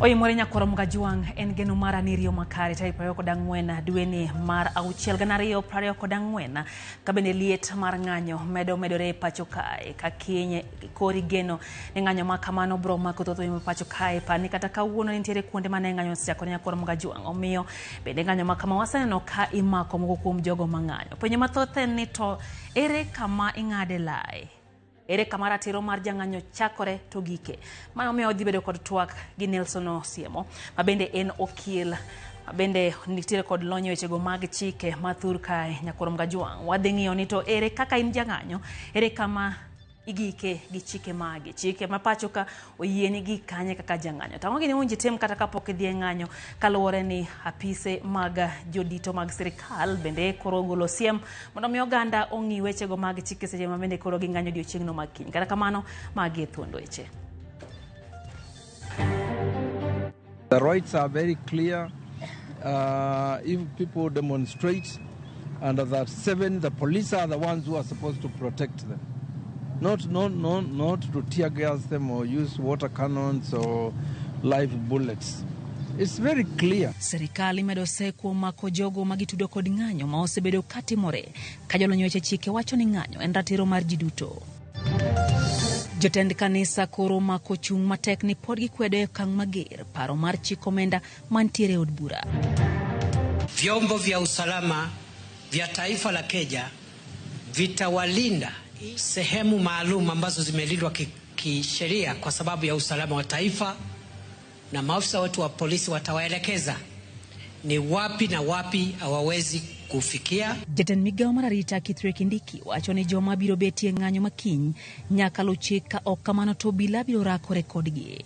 Oimore nyakwaro Mgajwang' en geno mara ni riyo makare tarik 24 dweni mar auchiel 2024 ka bende liet mar ng'anyo medo medore e pacho kae ka kiny kori geno ni ng'anyo ma kamano bro mako thoth e pacho kae. Par ni kata kawuono nitiere kuonde mane ng'anyo osechakore nyakwaro Mgajwang', omiyo bende ng'anyo ma kama waseneno ka imako moko kuom jogo mang'anyo. Penjo mathoth en ni to ere kama ing'ade lai? Ere kama ratiro mar jang'anyo chakore to gike? Mano miyo wadhi bedo kod twak gi Nelson Osiemo, ma bende en okil, ma bende nitiere kod lony e wechego mag chike mathur kae nyakwar Mgajwang'. Wadhi ng'iyo ni to ere kaka in jang'anyo, ere kama igike gi chike magi, chike ma pacho ka oyieni gi kanye kaka jang'anyo. To ang'o gini owinjo itim kata kapok idhi e ng'anyo kaluwore ni apise mag jodito mag sirikal bende koro ogolo siem mondo mi oganda ong'i wechego mag chike seche ma bende koro ging'anyo odiochieng'no mag kiny. Kata kamano, magi e thuond weche. The rights are very clear. If people demonstrate under that 7, the police are the ones who are supposed to protect them. Not to tear gas them or use water cannons or live bullets. It's very clear. Sirikal imedo se kuom mako jogo ma gitudo kod ng'anyo ma osebedo katimore ka jolony weche chike wacho ni ng'anyo en ratiro mar ji duto. Jotend kanisa koro mako chung' matek ni pod gikwedo e okang' mager paro mar chik omenda mantiere e od bura. Vyombo vya usalama vya taifa la Kenya vitawalinda sehemu maalum ambazo zimelindwa kisheria kwa sababu ya usalama wa taifa, na maafisa wetu wa polisi watawaelekeza ni wapi na wapi hawawezi kufikia. Jatend migawo mar arita Kithure Kindiki wacho ni joma biro betie ng'anyo makiny nyaka luw chik ka ok kamano to obila biro rakore kodgi.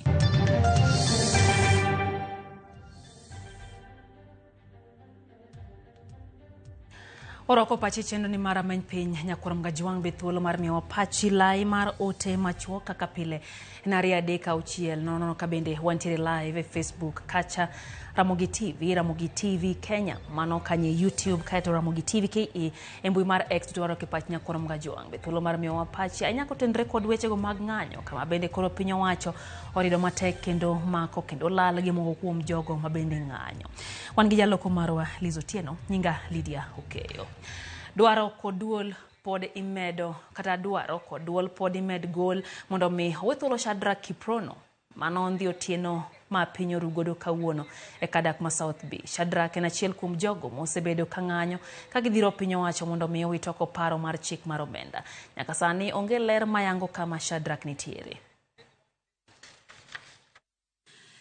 Orwako pachi chenro ni mar Ameny Piny. Nyakwar Mgajwang' be thuolo mar miyowa pachi lai mar ote machuok kaka pile en 2 3 6 0 0 ka bende wantiere live e Facebook kacha Ramogi TV, Ramogi TV Kenya, mano kanye YouTube kaeto Ramogi TV KE e mbui mar X dwaro ki pach Nyakwar Mgajwang' be thuolo mar miyowa pachi ahinya kotenre kod wechego mag ng'anyo kama bende koro piny owacho orido matek kendo mako kendo lal gi moko kuom jogo ma bende ng'anyo. Wan gi jaloko marwa Liz Otieno, nyinga Lydia Okeyo. Dwaro kod duol pod imedo kata dwaro kod duol pod imed gol mondo mi owe thuolo Shadrack Kiprono mano ondhi otieno ma piny oru godo kawuono e kadak ma South B. Shadrack en achiel kuom jogo mosebedo ka ng'anyo ka gidhiro piny owacho mondo mi owit oko paro mar chik mar omenda. Nyaka sani onge ler mayango kama Shadrack nitiere.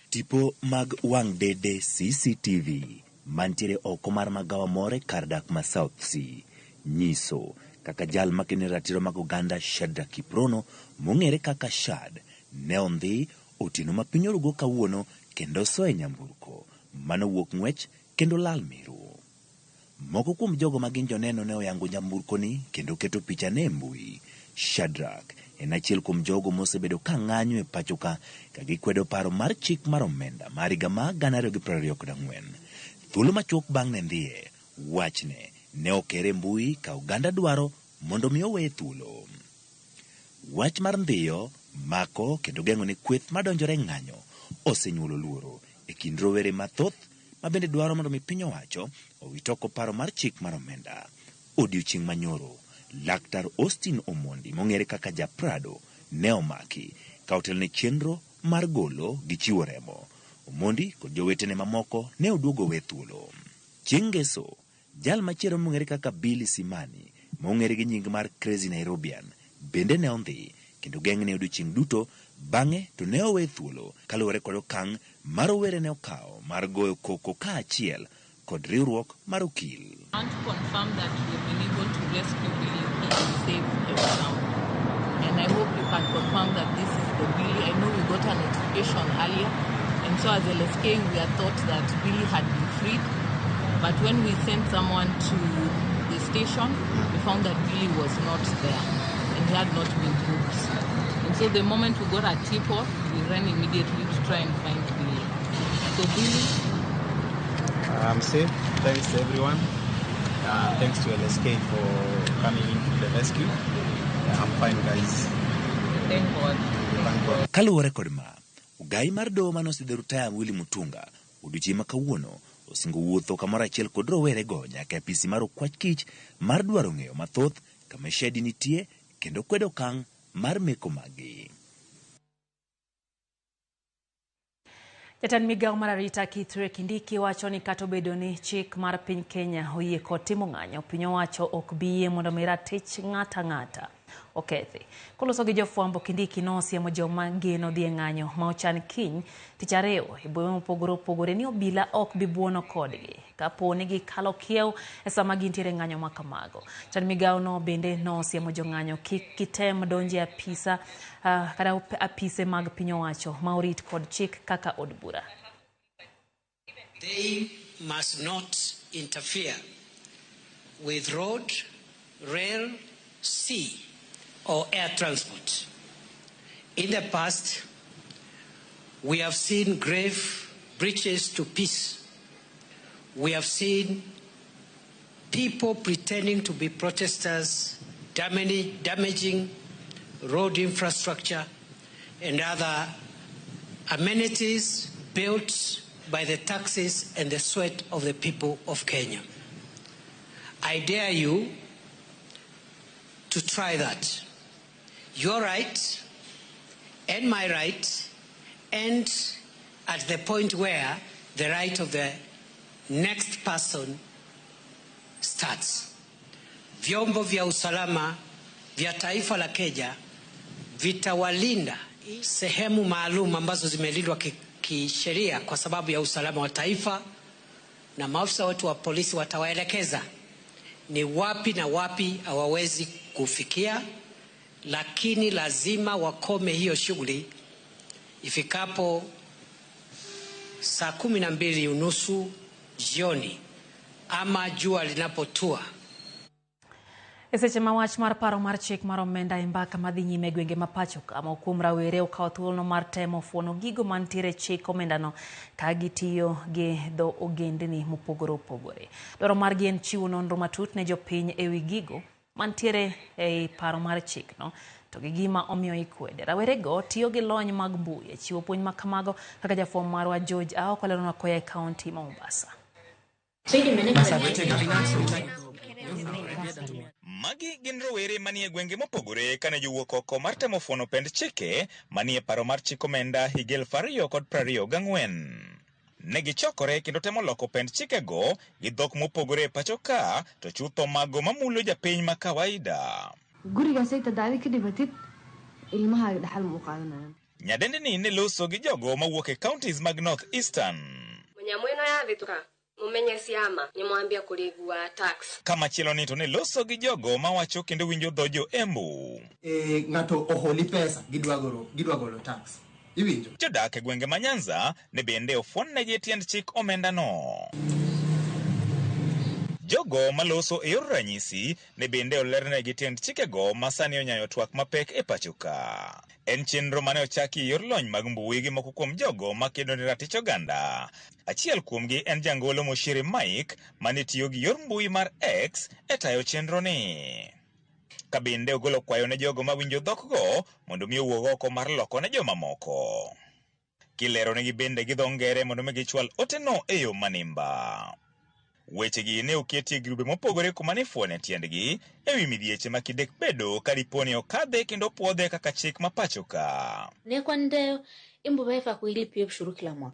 Tipo mag wang' dede CCTV mantiere oko mar magawa moro e kar dak ma South C nyiso kaka jal makene ratiro mag oganda Shadrack Kiprono mong'ere kaka Shad ne ondhi otieno ma piny orugo kawuono kendo soyo e nyamburko manowuok ng'wech kendo lal miru. Moko kuom jogo ma gin joneno ne oyango nyamburko ni kendo keto pichane e mbui. Shadrack en achiel kuom jogo mosebedo ka ng'anyo e pacho ka ka gikwedo paro mar chik mar omenda mar higa mar 2024. Thuolo machuok bang' ne ndhiye, wachne ne okere e mbui ka oganda dwaro mondo mi oweye thuolo. Wach mar ndhiyo, mako kendo geng'o ne kweth madonjore e ng'anyo osenyuolo luoro e kind rowere mathoth ma bende dwaro mondo mi piny owacho owit oko paro mar chik mar omenda. Odiochieng' manyoro, Laktar Austin Omondi mong'ere kaka Japrado ne omaki ka otelo ne chenro mar golo gi chiwo remo. Omondi kod jowetene mamoko ne oduogo we thuolo. Chieng' ngeso, jal machielo mong'ere kaka Billy Simani mong'ere gi nying mar Crazy Nairobian bende ne ondhi kendo geng'ne odiochieng' duto bang'e to ne owe thuolo kaluwore kod okang' ma rowere ne okawo mar goyo koko kaachiel kod riwruok mar okil. I want to confirm that we have been able to rescue Billy. He is safe and sound. And I hope you can confirm that this is the Billy. I know we got a notification earlier. And so as LSK, we had thought that Billy had been freed. But when we sent someone to the station, we found that Billy was not there and he had not been booked. And so the moment we got a tip off, we ran immediately to try and find Billy. So Billy, I'm safe. Thanks to everyone. Thanks to LSK for coming in to the rescue. Yeah, I'm fine, guys. Thank God. Thank God. Kaluwore kod ma, Ogai mar doho mane osidho rutaya Willy Mutunga odiochieng' ma kawuono osingo wuotho kamoro achiel kod rowerego nyaka e apisi mar okwach kich mar dwaro ng'eyo mathoth kama Shedi nitie kendo kwedo okang' mar meko maggi. Jatend migawo mar arita Kithure Kindiki wacho ni kata obedo ni chik mar piny Kenya oyie kod timo ng'anyo, piny owacho ok bi yie mondo mi ratich ng'ato ang'ata okethi. Koloso gi jofwambo, Kindiki nosiemo joma geno dhi e ng'anyo ma ochan kiny tich ariyo e bombe mopogore opogore ni obila ok bi buono kodgi kapo ni gikalo kiew e sama gintiere e ng'anyo ma kamago. Jatend migawo no bende nosiemo jong'anyo kik gitem donjo e apisa kata apise mag piny owacho ma orit kod chik kaka od bura. They must not interfere with road, rail, sea, or air transport. In the past, we have seen grave breaches to peace. We have seen people pretending to be protesters, damaging road infrastructure and other amenities built by the taxes and the sweat of the people of Kenya. I dare you to try that. Your right and my right, and at the point where the right of the next person starts. Vyombo vya usalama vya taifa la Kenya vitawalinda sehemu maalum ambazo zimelindwa kisheria kwa sababu ya usalama wa taifa, na maafisa wetu wa polisi watawaelekeza ni wapi na wapi hawawezi kufikia, lakini lazima wakome hiyo shughuli ifikapo saa 12:30 jioni ama jua linapotua. E seche ma wach mar paro mar chik mar omenda e mbaka madhi nyime e gwenge ma pacho ka, moko kuom rawere okawo thuolono mar temo fuono gigo mantiere e chik omendano ka gitiyo gi dho ogendni mopogore opogore. Dwaro margi en chiwo nonro matut ne jopiny ewi gigo mantiere ei paro mar chikno to gi gima omiyo ikwede. Rawerego tiyo gi lony mag mbui e chiwo puonj ma kamago kaka jafwambo marwa George Aoko leronwa koa e kaunti ma Mombasa. Magi gin rowere manie gwenge mopogore kane jowuok oko mar temo fuono pend chike manie paro mar chik omenda higa 2024. Ne gichokore kendo temo loko pend chikego gi dhok mopogore e pacho ka, to chutho mago mamulo japiny ma kawaida. Gurigaasay tadaadi ka dhibatid ilmahaaga dhaxal ma u qaadanayaan. Nyadendini ne loso gi jogo mawuok e counties mag North Eastern. Nyamũ ĩno yathĩtũka mumenye ciama nĩmwambia kũrĩgua tax. Kamachielo ni to ne loso gi jogo mawacho kendo winjo dho jo Embu. Ng'ato oholi pesa gidwa golo tax. Iwinjo? Jodak e gwenge ma Nyanza ne bende ofuonnegi tiend chik omendano. Jogo maloso e yor ranyisi ne bende olernegi tiend chikego ma sani onyayo twak mapek e pacho ka. En chenro mane ochaki e yor lony mag mbui gi moko kuom jogo makedo ne ratich oganda. Achiel kuomgi en jangolo Moshiri Mike mane tiyo gi yor mbui mar X e tayo chenro ni. Ka bende ogolo kwayo ne jogo mawinjo dhokgo mondo mi owuog oko mar loko ne jomamoko. Kileronegi bende gi dho ngere mondo mi gichwal oteno e yo manimba. Wechegi ne oketi e grube mopogore kuma ne ifuone tiendgi ewi midhieche ma kidek bedo ka dipo ni okadhe kendo opuodhe kaka chik ma pacho ka.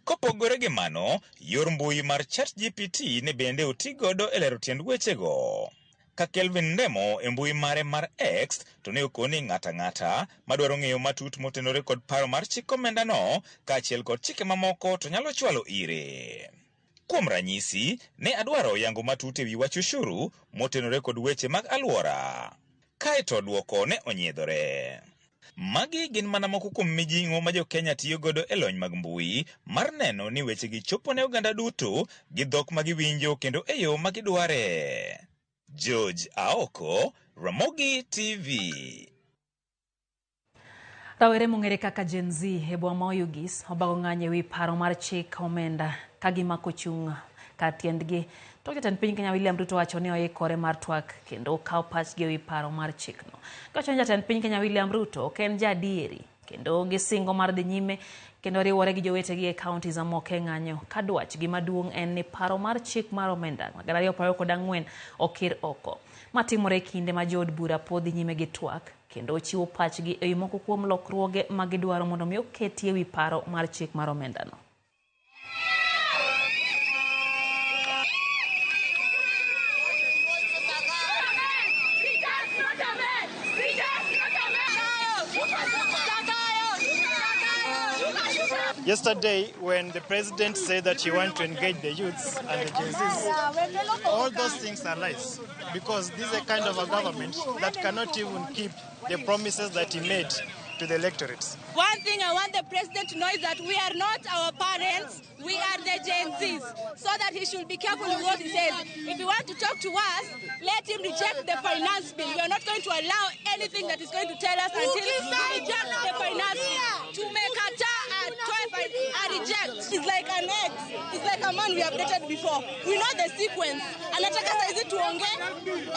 Kopogore gi mano, yor mbui mar ChatGPT ne bende oti godo e lero tiend wechego. Ka Kelvin Ndemo e mbui mare mar X to ne okoni ng'ata ng'ata madwaro ng'eyo matut motenore kod paro mar chik omendano kaachiel kod chike mamoko to nyalo chwalo ire. Kuom ranyisi, ne adwaro yango matut ewi wach ushuru motenore kod weche mag alwora. Kae to dwoko ne onyiedhore. Magi gin mana moko kuom mijing'o ma jo-Kenya tiyo godo e lony mag mbui mar neno ni wechegi chopo ne oganda duto gi dhok ma giwinjo kendo e yo ma gidware. George Aoko, Ramogi TV. Rawere mong'ere kaka Gen Z e boma ma Oyugis obago ng'anyo ewi paro mar chik omenda ka gimako chung' kar tiendgi. Tok jatend piny Kenya William Ruto wacho ni oikore mar twak kendo okawo pachgi ewi paro mar chikno. Giwacho ni jatend piny Kenya William Ruto ok en jaadieri kendo gisingo mar dhi nyime kendo riwore gi jowetegi e counties mamoko e ng'anyo ka dwachgi maduong' en ni paro mar chik mar omenda 2024 okir oko. Matimore e kinde ma jood bura pod dhi nyime gi twak kendo chiwo pachgi ewi moko kuom lokruoge ma gidwaro mondo mi oketi ewi paro mar chik mar omendano. Yesterday, when the president said that he wanted to engage the youths and the Gen Zs, all those things are lies, because this is a kind of a government that cannot even keep the promises that he made to the electorates. One thing I want the president to know is that we are not our parents, we are the Gen Zs, so that he should be careful with what he says. If he wants to talk to us, let him reject the finance bill. We are not going to allow anything that is going to tell us until he rejects the finance bill. To make a I reject. It's like an ex. It's like a man we have dated before. We know the sequence. Anataka saizi tuonge.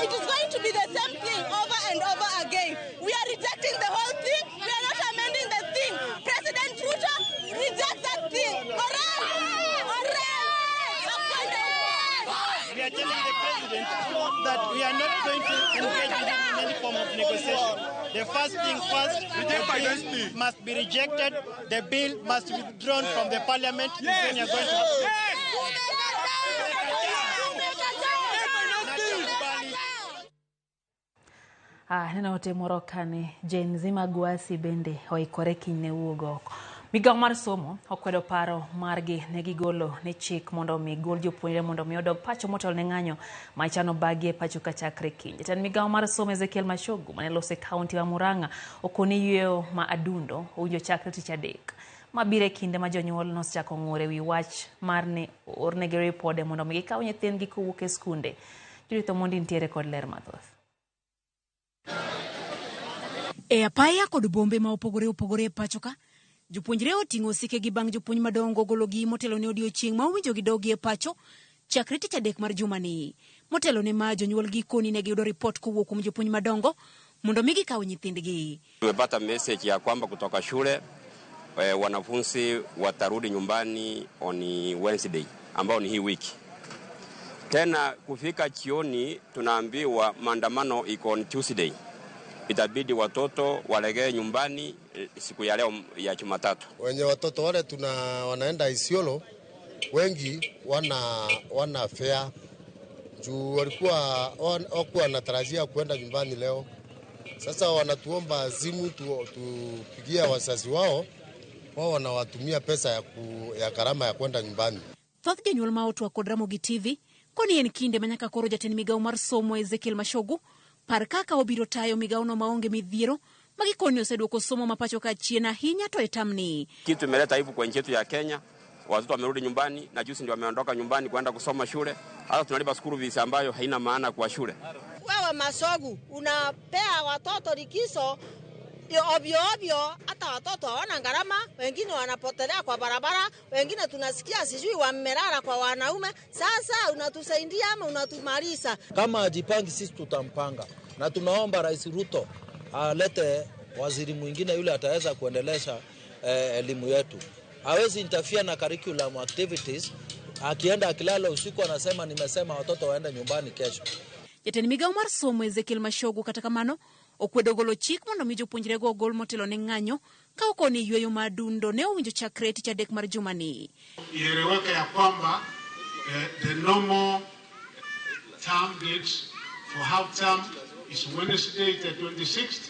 It is going to be the same thing over and over again. We are rejecting the whole thing. We are not amending the thing. President Ruto, reject that thing. Or else. Or else. We are telling the president that we are not going to engage with him in any form of negotiation. The first thing first, the bill must be rejected. The bill must be withdrawn from the parliament. Yes. Then you are going to have. Neno ote moro kane Gen Z mag Gwasi bende oikore kiny ne wuok oko. Migawo mar somo okwedo paro margi ne gigolo ne chik mondo mi gol jopuonjre mondo mi odog pacho motelo ne ng'anyo ma ichano bagi e pacho ka chakre kiny. Jatend migawo mar somo Ezekiel Machogu mane loso e kaunti ma Murang'a okoni yweyo ma adundo owinjo chakre tich adek. Mabiro e kinde ma jonyuol nosechako ng'ur ewi wach mar ni oornegi ripode mondo mi gikaw nyithindgi kowuok e skunde. Judith Omondi nitiere kod ler mathoth. E apaya kod bombe ma opogore opogore e pacho ka, jopuonjre oting'o osikegi bang' jopuonj madongo gologi motelo ne odiochieng' ma owinjo gidogi e pacho chakre tich adek mar jumani. Motelo ne ma jonyuolgi koni ne giyudo ripot kowuok kuom jopuonj madongo mondo mi gikaw nyithindgi. Tumepata message ya kwamba kutoka shule wanafunzi watarudi nyumbani on Wednesday ambao ni hii wiki. Tena kufika jioni tunaambiwa maandamano iko on Tuesday. Itabidi watoto walegee nyumbani siku ya leo ya Jumatatu. Wenye watoto wale tuna wanaenda Isiolo wengi wana fare juu walikuwa wanatarajia kwenda nyumbani leo. Sasa wanatuomba simu tupigie wazazi wao, wao wanawatumia pesa ya gharama ya kwenda nyumbani. Thoth jonyuol ma otwak kod Ramogi TV koni en kinde ma nyaka koro jatend migawo mar somo Ezekiel Machogu par kaka obiro tayo migawono maonge midhiero ma gikoni oseduoko somo ma pacho ka chien ahinya to e tamni. Kitu imeleta aibu kwa nchi yetu ya Kenya. Watoto wamerudi nyumbani na juzi ndio wameondoka nyumbani kwenda kusoma shule. Hata tunalipa school fees ambayo haina maana kwa shule. Wewe Machogu unapea watoto likizo ovyo ovyo, hata watoto hawana gharama, wengine wanapotelea kwa barabara, wengine tunasikia sijui wamelala kwa wanaume. Sasa unatusaidia ama unatumaliza? Kama ajipangi sisi tutampanga, na tunaomba Rais Ruto alete waziri mwingine yule ataweza kuendelesha elimu yetu. Hawezi interfere na curriculum activities. Akienda akilala usiku anasema nimesema watoto waende nyumbani kesho. Jatend migawo mar somo Ezekiel Machogu kata kamano okwedo golo chik mondo mi jopuonjrego ogol motelo ne ng'anyo ka okoni yweyo ma adundo ne owinjo chakre tich adek mar jumani. Ieleweke ya kwamba the normal term date for half term is Wednesday the 26th,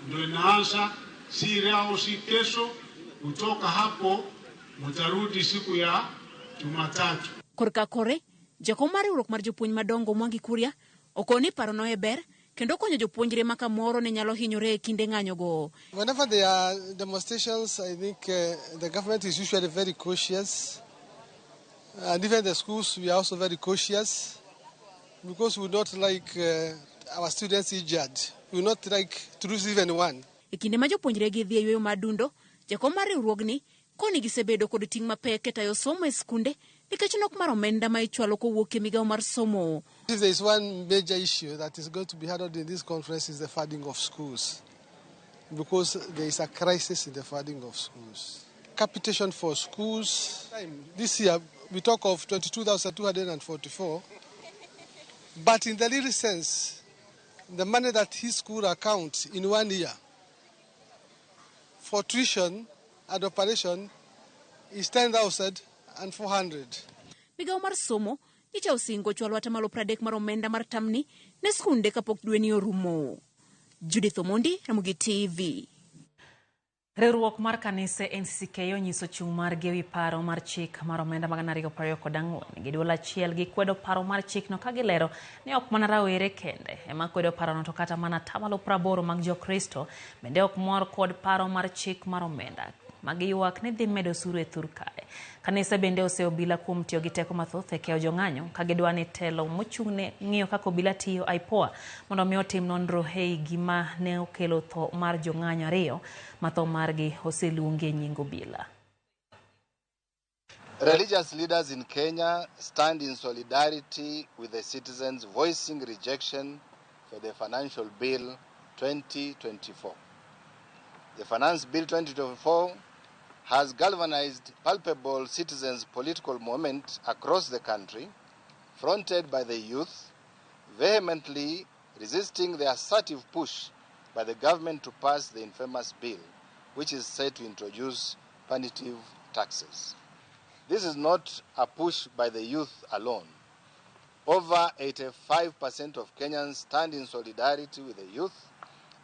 ndio inaanza, si leo si kesho. Kutoka hapo mtarudi siku ya Jumatatu. Korka kore jakom mar riwruok mar jopuonj madongo Mwangi Kuria okoni parono e ber kendo konyo jopuonjre ma kamoro ne nyalo hinyore e kinde ng'anyogo. Whenever there are demonstrations, I think the government is usually very cautious, and even the schools, we are also very cautious, because we don't like our students injured. We not like to lose even one. E kinde ma jopuonjre gi dhi e yweyo ma adundo, jakom mar riwruogni koni gisebedo kod ting' mapek e tayo somo e skunde nikech nok mar omenda ma ichwalo kowuok e migawo mar somo. If there is one major issue that is going to be handled in this conference is the funding of schools. because there is a crisis in the funding of schools. Capitation for schools, this year we talk of 22,244, but in the real sense, the money that his school accounts in 1 year for tuition and operation is 10,400. Migawo mar somo nyicha osingo chwalo atamalo 30 mar omenda mar tamni ne skunde kapok dweni orumo. Judith Omondi, Ramogi TV. Riwruok mar kanise NCCK onyiso chung' margi ewi paro mar chik mar omenda mag 2024. Gi duol achiel gikwedo paro mar chikno ka gilero ni ok mana rawere kende ema kwedo parono to kata mana 80% mag Jokristo bende ok mor kod paro mar chik mar omenda ma giywak ni dhi medo osuru e thur kae. Kanise bende oseyo obila kuom tiyo gi teko mathoth e keyo jong'anyo ka gidwa ni telo mochung' ne ng'iyo kaka obila tiyo IPOA mondo mi otim nonro ei gima ne okelo tho mar jong'anyo 2 ma tho margi oseluongi e nying obila. Religious leaders in Kenya stand in solidarity with the citizens voicing rejection for the Financial Bill 2024. The Finance Bill 2024 has galvanized palpable citizens' political movement across the country, fronted by the youth, vehemently resisting the assertive push by the government to pass the infamous bill, which is said to introduce punitive taxes. This is not a push by the youth alone. Over 85% of Kenyans stand in solidarity with the youth,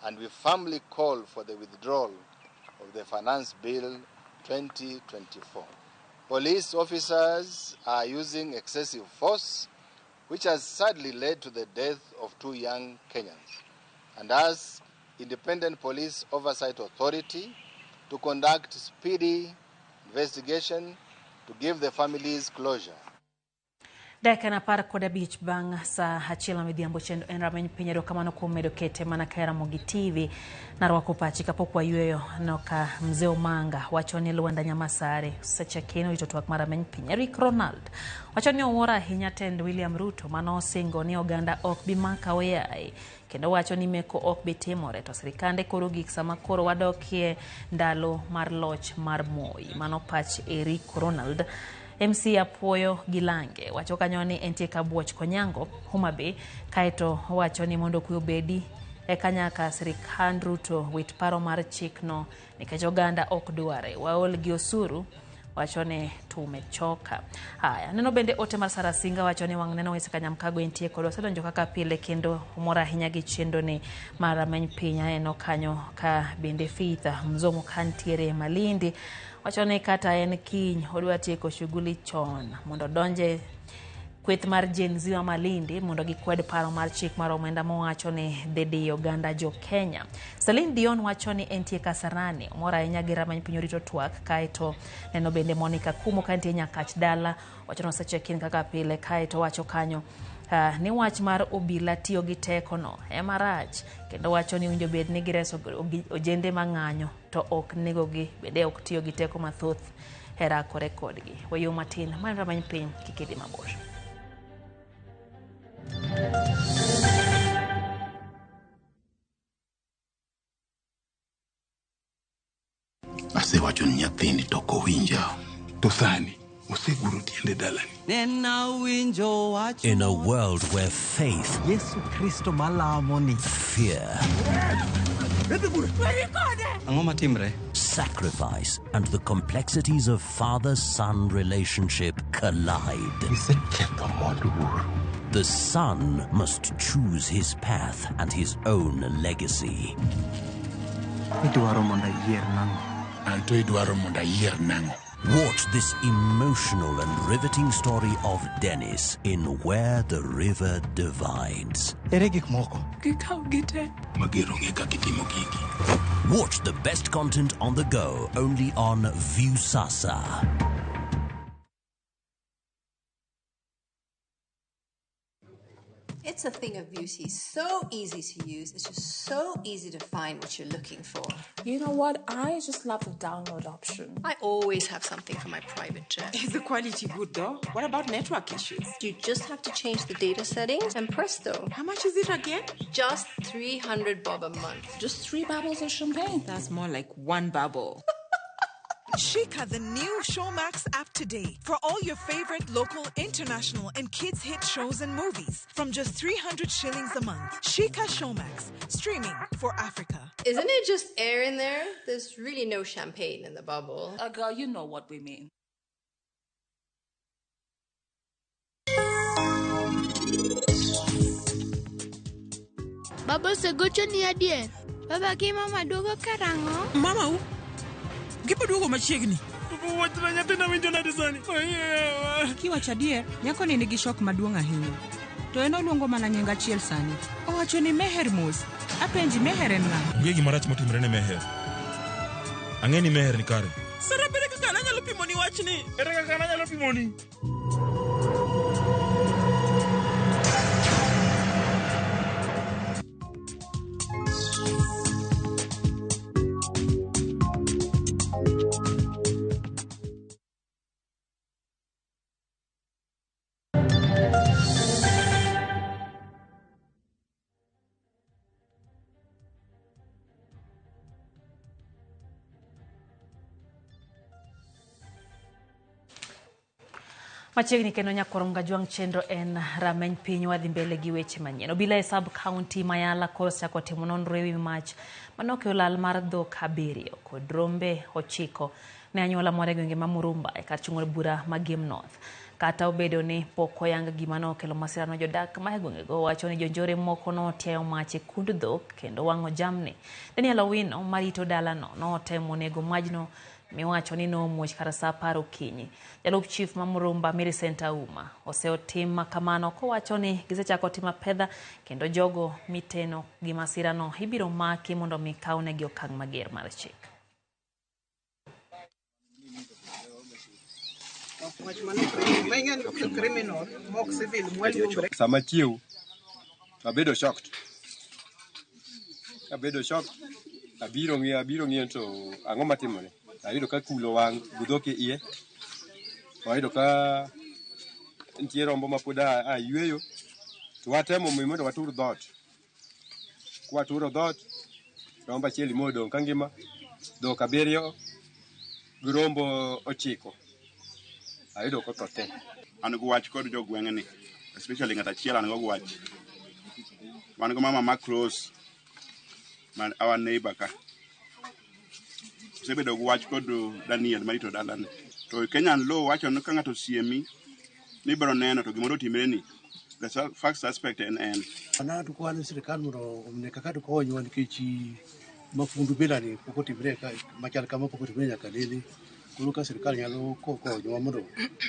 and we firmly call for the withdrawal of the Finance Bill 2024. Police officers are using excessive force, which has sadly led to the death of 2 young Kenyans, and ask Independent Police Oversight Authority to conduct speedy investigation to give the families closure. Dakika 15 bang' saa 1 midhiambo chendo en rameny piny. Erokamano kuom medo kete mana ka Ramogi TV. Narwako pachi kapok wayueyo noka Mzee Omanga wacho ni Lwanda Nyamasare seche keno rito twak mar rameny piny. Eric Ronald wacho ni owuoro ahinya tend William Ruto mano osingo ni oganda ok bi maka oyaye kendo wacho ni meko ok bi timore to sirikande koro gik sama koro wadokie ndalo mar loch mar Moi. Mano pach Eric Ronald. MC Apuoyo Gilange wacho kanyo ni entie kabuoch Konyango Homa Bay, kaeto wacho ni mondo kwe obedi eka nyaka sirikand Ruto wit paro mar chikno nikech oganda ok dware. Waol gi osuru wacho ni tumechoka. Haya, neno bende ote mar Sara Singa wacho ni wang' neno wese Kanyamkago entie kod osedonjo kaka pile kendo omor ahinya gi chenro ni mar rameny piny. Aneno kanyo ka bende Faith Mzomo kantiere Malindi wacho ni kata en kiny odwa tieko shughuli chon mondo donje kweth mar Gen Z wa Malindi mondo gikwed paro mar chik mar omenda mowacho ni dhi diyo oganda jo Kenya. Celine Dion wacho ni entie Kasarani, omor ahinya gi rameny piny orito twak. Kaeto neno bende Monica Kumo kantie Nyakach dala wacho ni osecheck-in kaka pile. Kaeto wacho kanyo ni wach mar obila tiyo gi teko no ema rach kendo wacho ni owinjo bed ni gireso ojende mang'anyo to ok negogi bende ok tiyo gi teko mathoth e rakore kodgi. Weyo matin mar rameny piny kik idhi mabor. Asewacho ni nyathini to ok owinja. To sani oseguro tiende dalani. In a world where faith, Yesu Kristo malamo ni, fear, sacrifice, and the complexities of father-son relationship collide. The son must choose his path and his own legacy. Idwaro mondo ayier nang'o? Anto idwaro mondo ayier nang'o? Watch this emotional and riveting story of Dennis in Where the River Divides. Ere gik moko? Gikaw gite. Magero ng'e kaka itimo gigi. Watch the best content on the go only on Viusasa. It's a thing of beauty, so easy to use. It's just so easy to find what you're looking for. You know what? I just love the download option. I always have something for my private jet. Is the quality good though? What about network issues? You just have to change the data settings and presto. How much is it again? Just 300 bob a month. Just 3 bubbles of champagne. That's more like 1 bubble. Shika the new Showmax app today for all your favorite local, international, and kids hit shows and movies from just 300 shillings a month. Shika Showmax, streaming for Africa. Isn't it just air in there? There's really no champagne in the bubble. Girl, you know what we mean. Baba osegochoni adier? Baba gi mama duogo karang'o? Mama u? Giboduogo machiegni. Wachna nyathina winjo nade sani? Kiwacho adier, nyakoni nigi shok maduong' ahinya. To en oluongo mana nying achiel sani. Owacho ni Meher mos. Apenji Meher en ng'a? Onge gima rach motimore ne Meher. Ang'e ni Meher ni kare. Sara bere kaka nanyalo pimoni wachni. Ere kaka nanyalo pimoni? Machiegni kendo nyakwar Mgajwang' chenro en rameny piny wadhi mbele gi weche manyien. Obila e sub county Mayala koro osechako timo nonro ewi mach manokeyo lal mar dhok 7 kod rombe 9 ne anyuola moro e gwenge ma Murumba e kar chung' od bura ma Gem North. Kata obedo ni pok oyang gima nokelo masirano, jodak ma e gwengego wacho ni jonjore moko notiayo mach e kund dhok kendo wang'o jamni. Daniel Owino marito dalano notemo nego majno miwacho ni nomuoch kar saa 10 okinyi. Jalup chief ma Murumba Millicent Auma oseotim kamano kowacho ni gisechako timo apedha kendo jogo miteno gi masirano ibiro maki mondo mi kawnegi okang' mager mar chik. Sama chiew abedo shocked. Abiro ng'iyo to ang'o matimore. Ayudo ka kulo wang' gi dhok e iye. Ayudo ka nitie rombo mapod ayweyo. To watemo mondo watur dhoot. Kwaturo dhoot, rombo achiel modong' ka ngima, dhok 7 gi rombo 9. Ayudo kotho te. An gi wach kod jogweng'ni, especially ng'at achiel an go wach. Wan go mama ma close, man our neighbor ka. Osebedo gi wach kod Daniel marito dalane. To Kenyan law wacho ni ka ng'ato osiemi ni ibiro neno to gimoro otimre ni, the first suspect en en. An to kwan sirikal mondo omne kaka dikonywa nikech mafundu bilani pok otimre machal kama pok otimre nyaka nene. Koro ka sirikal nyalo konyowa mondo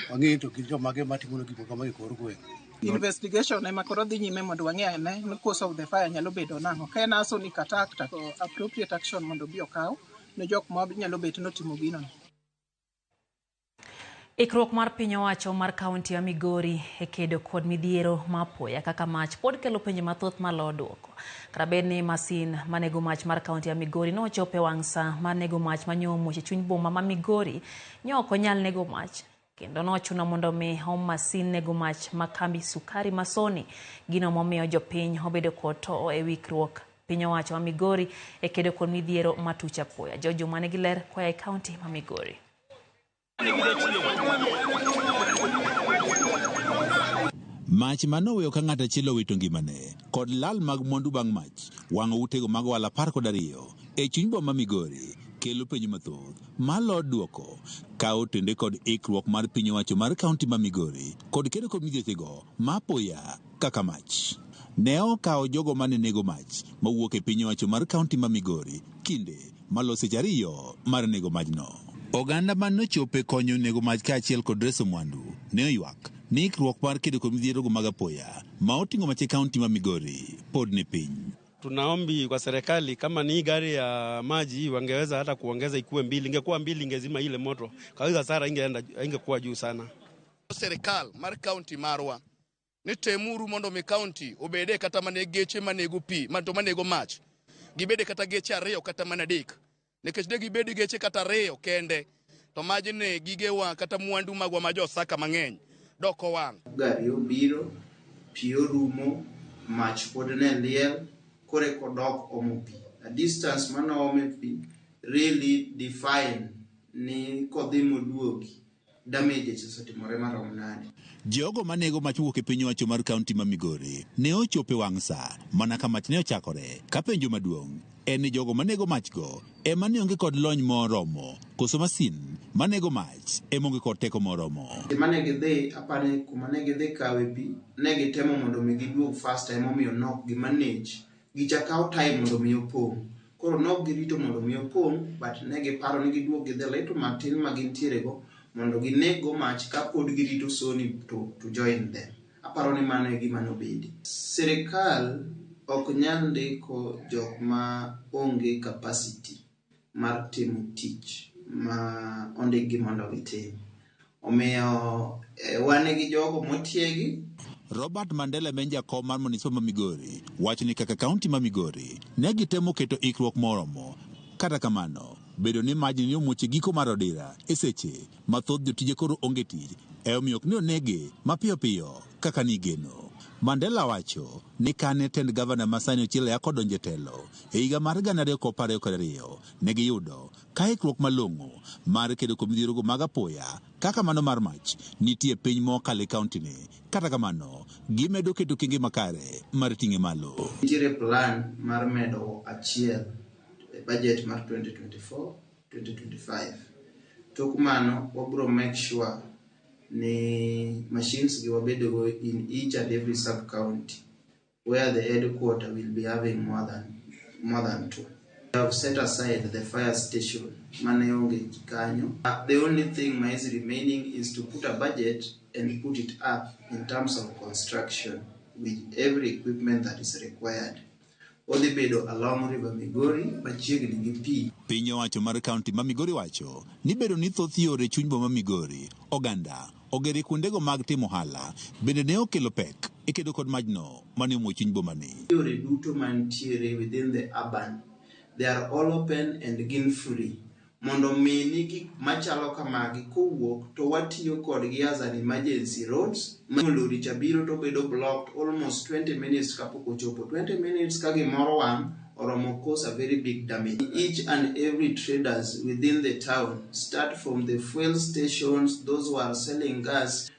wang'e to gin jomage matimo gik moko e kor gweng'. Investigation ema koro dhi nyime mondo wang'e ane ni cause of the fire nyalo bedo nang'o. Ka en arsonic attack to appropriate action mondo obi okaw ne jok ma nyalo bet notimo gino. Ikruok mar piny owacho mar kaunti ya Migori e kedo kod midhiero ma apoya kaka mach pod kelo penjo mathoth malo duoko. Kata bed ni masin manego mach mar kaunti ya Migori nochopo e wang' sa mar nego mach manyo omuoch e chuny boma ma Migori nyo ok onyal nego mach kendo nochuno mondo mi om masin nego mach ma kambi sukari ma Sony. Gino momiyo jopiny obedo kod to e wikruok piny owacho ma Migori e kedo kod midhiero matuch apoya. George Juma nigi ler koa e kaunti ma Migori. Mach manoweyo ka ng'at achiel owito ngimane kod lal mag mwandu bang' mach wang'o utego mag ohala 12 e chuny boma Migori kelo penjo mathoth malo duoko ka otende kod ikruok mar piny owacho mar kaunti ma Migori kod kedo kod midhiechego ma apoya kaka mach. Ne okawo jogo mane nego mach mowuok e piny owacho mar kaunti ma Migori kinde malo seche 2 mar nego majno. Oganda manochopo e konyo nego mach kaachiel kod reso mwandu ne oywak ni ikruok mar kedo kod midhierogo mag apoya ma oting'o mach e kaunti ma Migori pod ni piny. Tunaombi kwa serikali kama ni gari ya maji wangeweza hata kuongeza ikuwe 2, ingekuwa 2 ingezima ile moto. Kwa hiyo hasara ingeenda ingekuwa juu sana. Serikal mar kaunti marwa Ni temuru mondo mi county obede kata mana geche manego pi, to manego mach. Gibede kata geche 2 kata mana 3. Nikech de gibed geche kata 2 kende, to majni gigewa kata mwandu magwa ma josaka mang'eny doko wang'. Gari obiro, pi orumo, mach pod ne liel, kore kodok omo pi. A distance manoome pi really define ni kodhi moduogi damages osetimore marom nade. Jogo manego mach wuok e piny owacho mar kaunti ma Migori ne ochopo e wang' sa mana ka mach ne ochakore. Ka penjo maduong' en ni jogo manego machgo ema ne onge kod lony moromo koso masin manego mach ema onge kod teko moromo. Mane gidhi apani kuma ne gidhi kawe pi ne gitemo mondo mi giduog faster emomiyo nok gi manage gicha kawo time mondo mi opong'. Koro nok girito mondo mi opong' but ne giparo ni giduog gi the little matin ma gintiere go mondo gineg go mach kapod girito Sony to join them. Aparo ni mano e gima nobedi. Sirikal ok nyal ndiko jok ma onge capacity mar timo tich ma ondikgi mondo gitim. Omiyo wan gi jogo motiegi. Robert Mandela en jakom mar Municipal ma Migori wacho ni kaka kaunti ma Migori ne gitemo keto ikruok moromo. Kata kamano, bedo ni majni ne omuoch e giko mar odira e seche ma thoth jotije koro onge tich e omiyo ok ne onege mapiyo piyo kaka nigeno. Mandela wacho ni kane tend gavana ma sani Ochieng' Ayacko odonjo e telo e higa mar 2022 ne giyudo ka ikruok malong'o mar kedo kod midhierogo mag apoya kaka mano mar mach nitie piny mokalo e kaunti ni. Kata kamano, gimedo keto kenge makare mar ting'e malo. Nitiere plan mar medo achiel e budget mar 2024-2025. Tok mano, wabro make sure ni machines gi wabedo go in each and every sub-county where the headquarter will be having more than 2. We have set aside the fire station mane onge kanyo. The only thing that is remaining is to put a budget and put it up in terms of construction with every equipment that is required. Odhi bedo along River Migori machiegni gi pi. Piny owacho mar kaunti ma Migori wacho ni bedo ni thoth yore chuny boma Migori, oganda ogere kuondego mag timo ohala bende ne okelo pek e kedo kod majno mane omuoch chuny boma ni. Yore duto mantiere within the urban, they are all open and gin free. Mondo mi ni gik machalo kamagi kowuok to watiyo kodgi as an emergency roads. Lori cha biro to bedo blocked almost 20 minutes kapok ochopo. 20 minutes ka gimoro wang' oromo cause a very big damage. Each and every traders within the town, start from the fuel stations, those who are selling gas,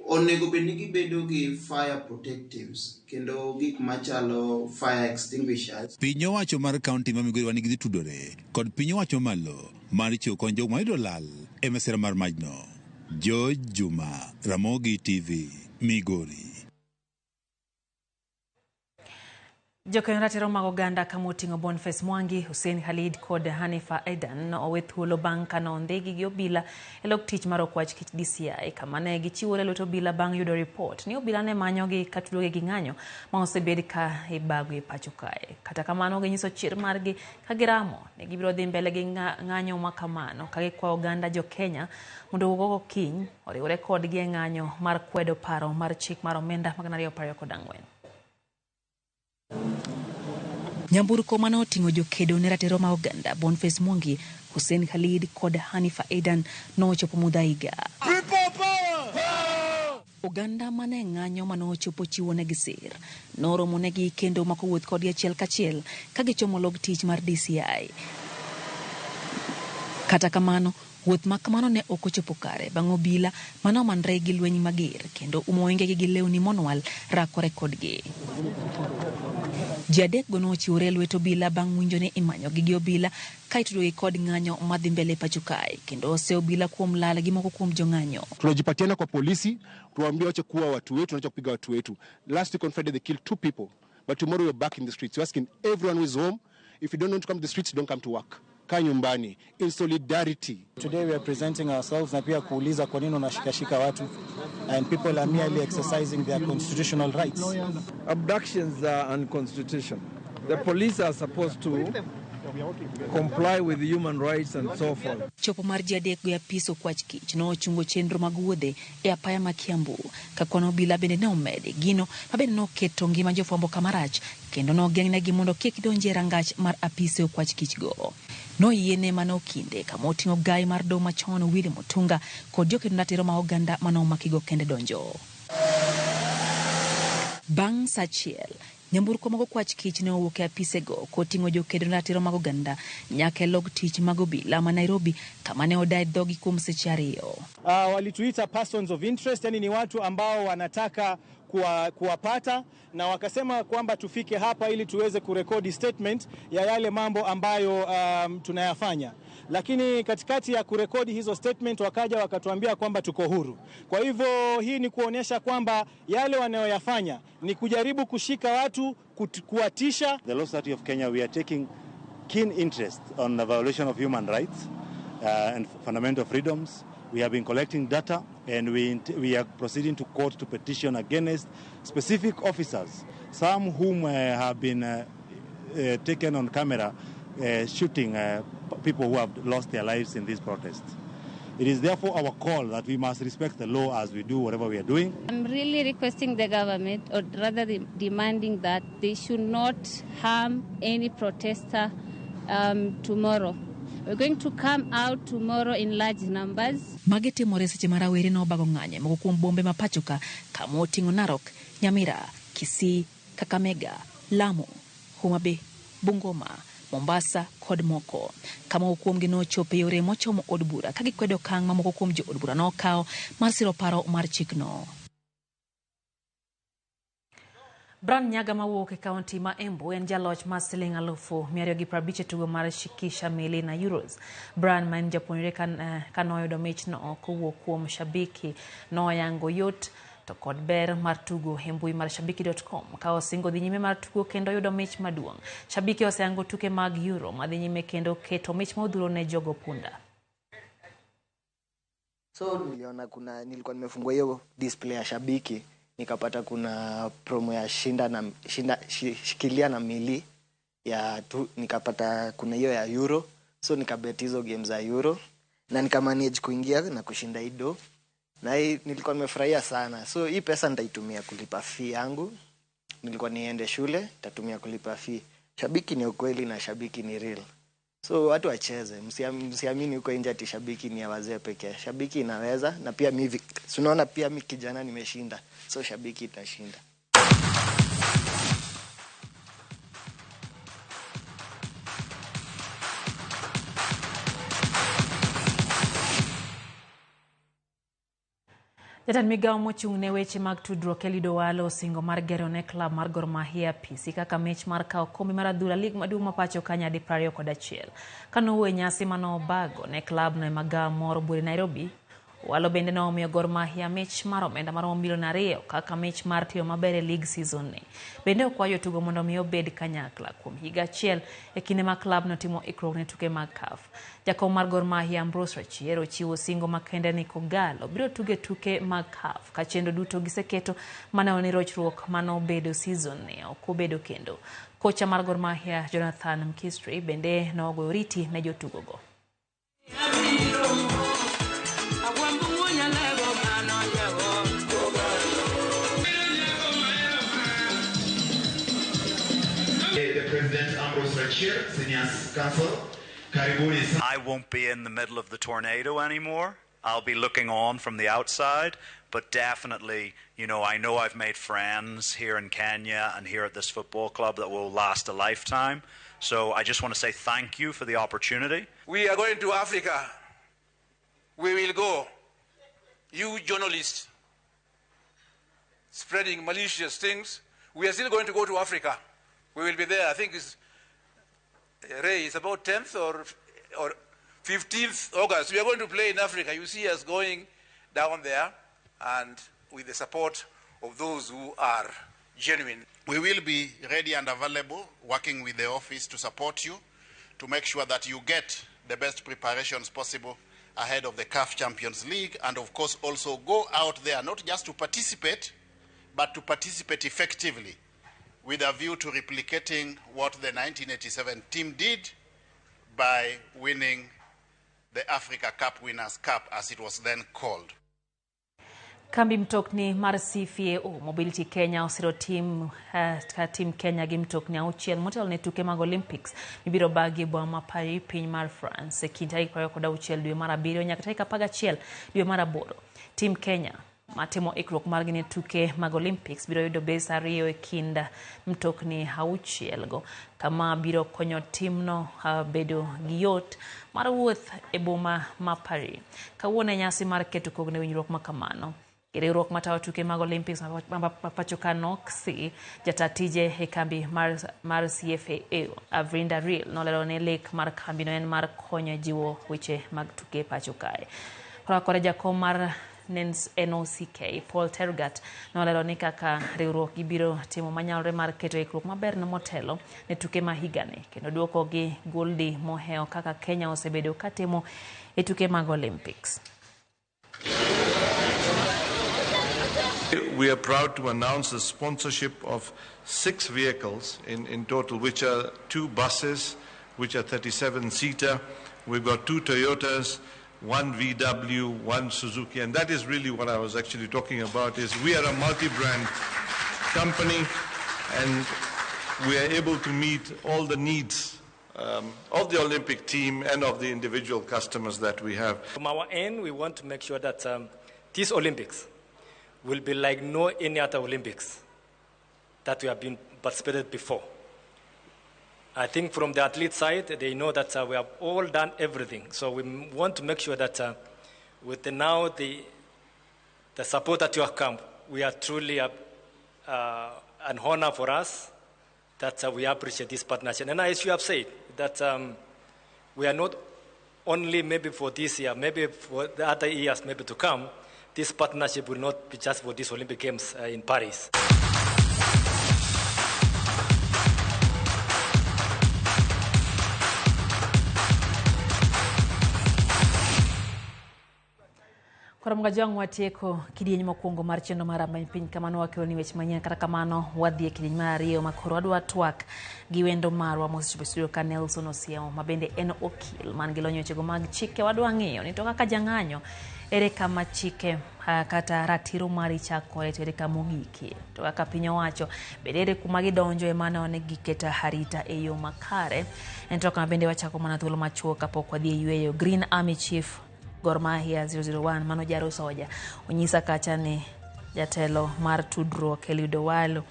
onego bed ni gibedo gi fire protectives kendo gik machalo fire extinguishers. Piny owacho mar kaunti ma Migori wan gi tudore kod piny owacho malo mar chiwo kony jogo mayudo lal e masira mar majno. George Juma, Ramogi TV, Migori. Jokeyo ratiro mag oganda kama oting'o Boniface Mwangi, Hussein Khalid kod Hanifa Adan owe thuolo bang' ka nondhigi gi obila e lok tich mar okwach kich DCI kama ne gichiwore lwet obila bang' yudo ripot ni obila ne manyogi ka tudogi gi ng'anyo ma osebed ka ibago e pacho kae. Kata kamano ginyiso chir margi ka giramo ni gibiro dhi mbele gi ng'anyo ma kamano ka gikwayo oganda jo Kenya mondo owuog kiny oriwre kodgi e ng'anyo mar kwedo paro mar chik mar omenda mag 2024. Nyamburko mane oting'o jokedo ne ratiro mag oganda Boniface Mwangi, Hussein Khalid kod Hanifa Adan nochopo Muthaiga. Oganda mane ng'anyo mane ochopo chiwo negi sir noromo negi kendo mako wuoth kodgi achiel kachiel ka gichomo log tich mar DCI. Kata kamano, wuoth ma kamano ne ok ochopo kare bang' obila mane omanre gi lweny mager kendo umo wengegi gi lewni monwal rakore kodgi. Ji adekgo nochiwore e lwet obila bang' winjo ni imanyogi gi obila ka itudogi kod ng'anyo madhi mbele e pacho kae kendo ose obila kuom lal gi moko kuom jong'anyo. Tunajipatiana kwa polisi, tuwaambie wache kuua watu wetu, wache kupiga watu wetu. Last week on Friday they killed 2 people, but tomorrow we're back in the streets. We're asking everyone who is home, if you don't want to come to the streets, don't come to work. Kaa nyumbani in solidarity. Today we are presenting ourselves na pia kuuliza kwa nini unashikashika watu, and people are merely exercising their constitutional rights. Abductions are unconstitutional. The police are supposed to comply with human rights and so forth. Chopo mar ji adek go e apis okwach kich nochungo chenro mag wuodhe e apaya ma Kiambu. Ka kwan obila bende ne omedi, gino ma bende noketo ngima jofwambo kamarach kendo nogeng'negi mondo kik donji e rangach mar apise okwach kich go. Noyiene mana okinde kama oting'o gai mar doho machon Willy Mutunga kod jokedo ratiro ma oganda manomakigo kende donjo. Bang' saa achiel, nyamburko mag okwach kich ne owuok e apisego koting'o jokedo ratiro mag oganda nyaka e log tich mag obila ma Nairobi kama ne odaye dhogi kuom seche 2. Walituita persons of interest, yani ni watu ambao wanataka kuwapata na wakasema kwamba tufike hapa ili tuweze kurekodi statement ya yale mambo ambayo tunayafanya. Lakini katikati ya kurekodi hizo statement wakaja wakatuambia kwamba tuko huru. Kwa hivyo hii ni kuonyesha kwamba yale wanayoyafanya ni kujaribu kushika watu, kuwatisha. The Law Society of Kenya, we are taking keen interest on the violation of human rights and fundamental freedoms. We have been collecting data and we are proceeding to court to petition against specific officers, some whom have been taken on camera shooting people who have lost their lives in this protest. It is therefore our call that we must respect the law as we do whatever we are doing. I'm really requesting the government, or rather demanding that they should not harm any protester tomorrow. We're going to come out tomorrow in large numbers. Magi timore seche ma rawere nobago ng'anyo moko kuom bombe ma pachoka kama oting'o Narok, Nyamira, Kisii, Kakamega, Lamu, Homa Bay, Bungoma, Mombasa kod moko. Kama moko kuomgi nochopo e yore mochomo od bura ka gikwedo okang' ma moko kuom jo od bura nokawo mar siro paro mar chikno. Brian Nyaga mawuok e kaunti ma Embu en jaloch mar siling 250,000 e tugo mar Shikisha Mili na Euros. Brian ma en japuonjre kanoyudo michno kowuok kuom Shabiki noyango yot to kod ber mar tugo e mbui mar shabiki.com ka osingo dhi nyime mar tugo kendo yudo mich maduong'. Shabiki oseyango tuke mag Euro madhi nyime kendo keto mich modhuro ne jogo punda. So niliona kuna nilikuwa nimefungua hiyo display ya Shabiki, nikapata kuna promo ya shinda na shinda shikilia na mili ya tu, nikapata kuna hiyo ya Euro, so nikabet hizo games za Euro na nikamanage kuingia na kushinda ido. Na hii nilikuwa nimefurahia sana. So hii pesa nitaitumia kulipa fee yangu. Nilikuwa niende shule, nitatumia kulipa fee. Shabiki ni ukweli na shabiki ni real. So watu wacheze, msiamini huko nje ati shabiki ni ya wazee pekee. Shabiki inaweza, na pia mimi, unaona pia mimi kijana nimeshinda. So shabiki itashinda. Jatend migao mochung' ne weche mag tudruok Eliud Owalo osingo mar gero ne klab mar Gor Mahia apisi kaka mich mar kawo kombe mar adhula lig maduong' ma pacho ka nyadi 21. Kanowuoyo e nyasi manobago ne klabno e magawa moro buore Nairobi, Owalo bende nomiyo Gor Mahia mich mar omenda maromo milion 2 kaka mich mar tiyo maber e lig season ni. Bende okwayo jotugo mondo mi obed kanyakla kuom higa achiel e kinde ma klabno timo ikruok ne tuke mag CAF. Jakom mar Gor Mahia Ambrose Rachier ochiwo singo makende ni Kogalo biro tuge tuke mag CAF ka chenro duto giseketo maneno ni rochruok manobedo season ni ok obedo kendo. Kocha mar Gor Mahia Jonathan Mkistri bende nogoyo oriti ne jotugogo. The President Ambrose Rachier, Senior Counsel. I won't be in the middle of the tornado anymore. I'll be looking on from the outside, but definitely, you know I've made friends here in Kenya and here at this football club that will last a lifetime. So I just want to say thank you for the opportunity. We are going to Africa. We will go. You journalists spreading malicious things, we are still going to go to Africa. We will be there. I think it's, Ray, it's about 10th or 15th August. We are going to play in Africa. You see us going down there, and with the support of those who are genuine. We will be ready and available, working with the office to support you, to make sure that you get the best preparations possible ahead of the CAF Champions League, and of course also go out there, not just to participate, but to participate effectively, with a view to replicating what the 1987 team did by winning the Africa Cup Winners' Cup, as it was then called. Kambi mtokni mar CFAO Mobility Kenya osiro tim Kenya gi mtokni 6 motelo ne tuke mag Olympics mibiro bagi e boma ma Paris, piny mar France e kind tarik 26 dwe mar 7 nyaka tarik 11 dwe mar 8. Tim Kenya matimo ikruok margi ne tuke mag Olympics biro yudo bes 2 e kind mtokni 6 go, kama biro konyo timno bedo gi yot mar wuoth e boma ma Paris. Kawuono e nyasi mar keto kogno e winjruok ma kamano, riwruok matayo tuke mag Olympics ma pacho ka NOC, jata tije e kambi mar CFAO Avrinda Real nolero ni lek mar kambino en mar konyo jiwo weche mag tuke pacho kae. Korakore jakom mar NOCK Paul Tergat nolero ni kaka riwruok gibiro timo manyalore mar keto ikruok maber ne motelo ne tuke ma higani kendo duoko gi goldi mohewo kaka Kenya osebedo katimo e tuke mag Olympics. We are proud to announce the sponsorship of 6 vehicles in total, which are 2 buses, which are 37-seater. We've got 2 Toyotas, 1 VW, 1 Suzuki, and that is really what I was actually talking about, is we are a multi-brand company and we are able to meet all the needs of the Olympic team and of the individual customers that we have. From our end, we want to make sure that these Olympics will be like no any other Olympics that we have been participated before. I think from the athlete side, they know that we have all done everything. So we want to make sure that with the now the support that you have come, we are truly an honor for us that we appreciate this partnership. And as you have said, that we are not only maybe for this year, maybe for the other years maybe to come, this partnership will not be just for these Olympic Games in Paris. Koro mga watieko kidieny mokwongo mar chenro mar Rameny Piny kamano wakelo ni weche manyien, kata kamano wadhi e kidieny mar ariyo ma koro wadwa twak gi wendo marwa mosechopo e studio ka Nelson Osiemo ma bende en okil man gi lony wechego mag chike. Wadwa ng'iyo ni to kaka jang'anyo ere kama chike kata ratiro mari chakore to ere kama ogikie, to kaka piny owacho bende ere kuma gidonjo ema ne giketo arita e yo makare. En to kama bende wachako mana thuolo machuok kapok wadhi e yweyo. Green Army Chief Gor Mahia 001 mano Jaro Soja onyisa kacha ni jatelo mar tudruok Eliud Owalo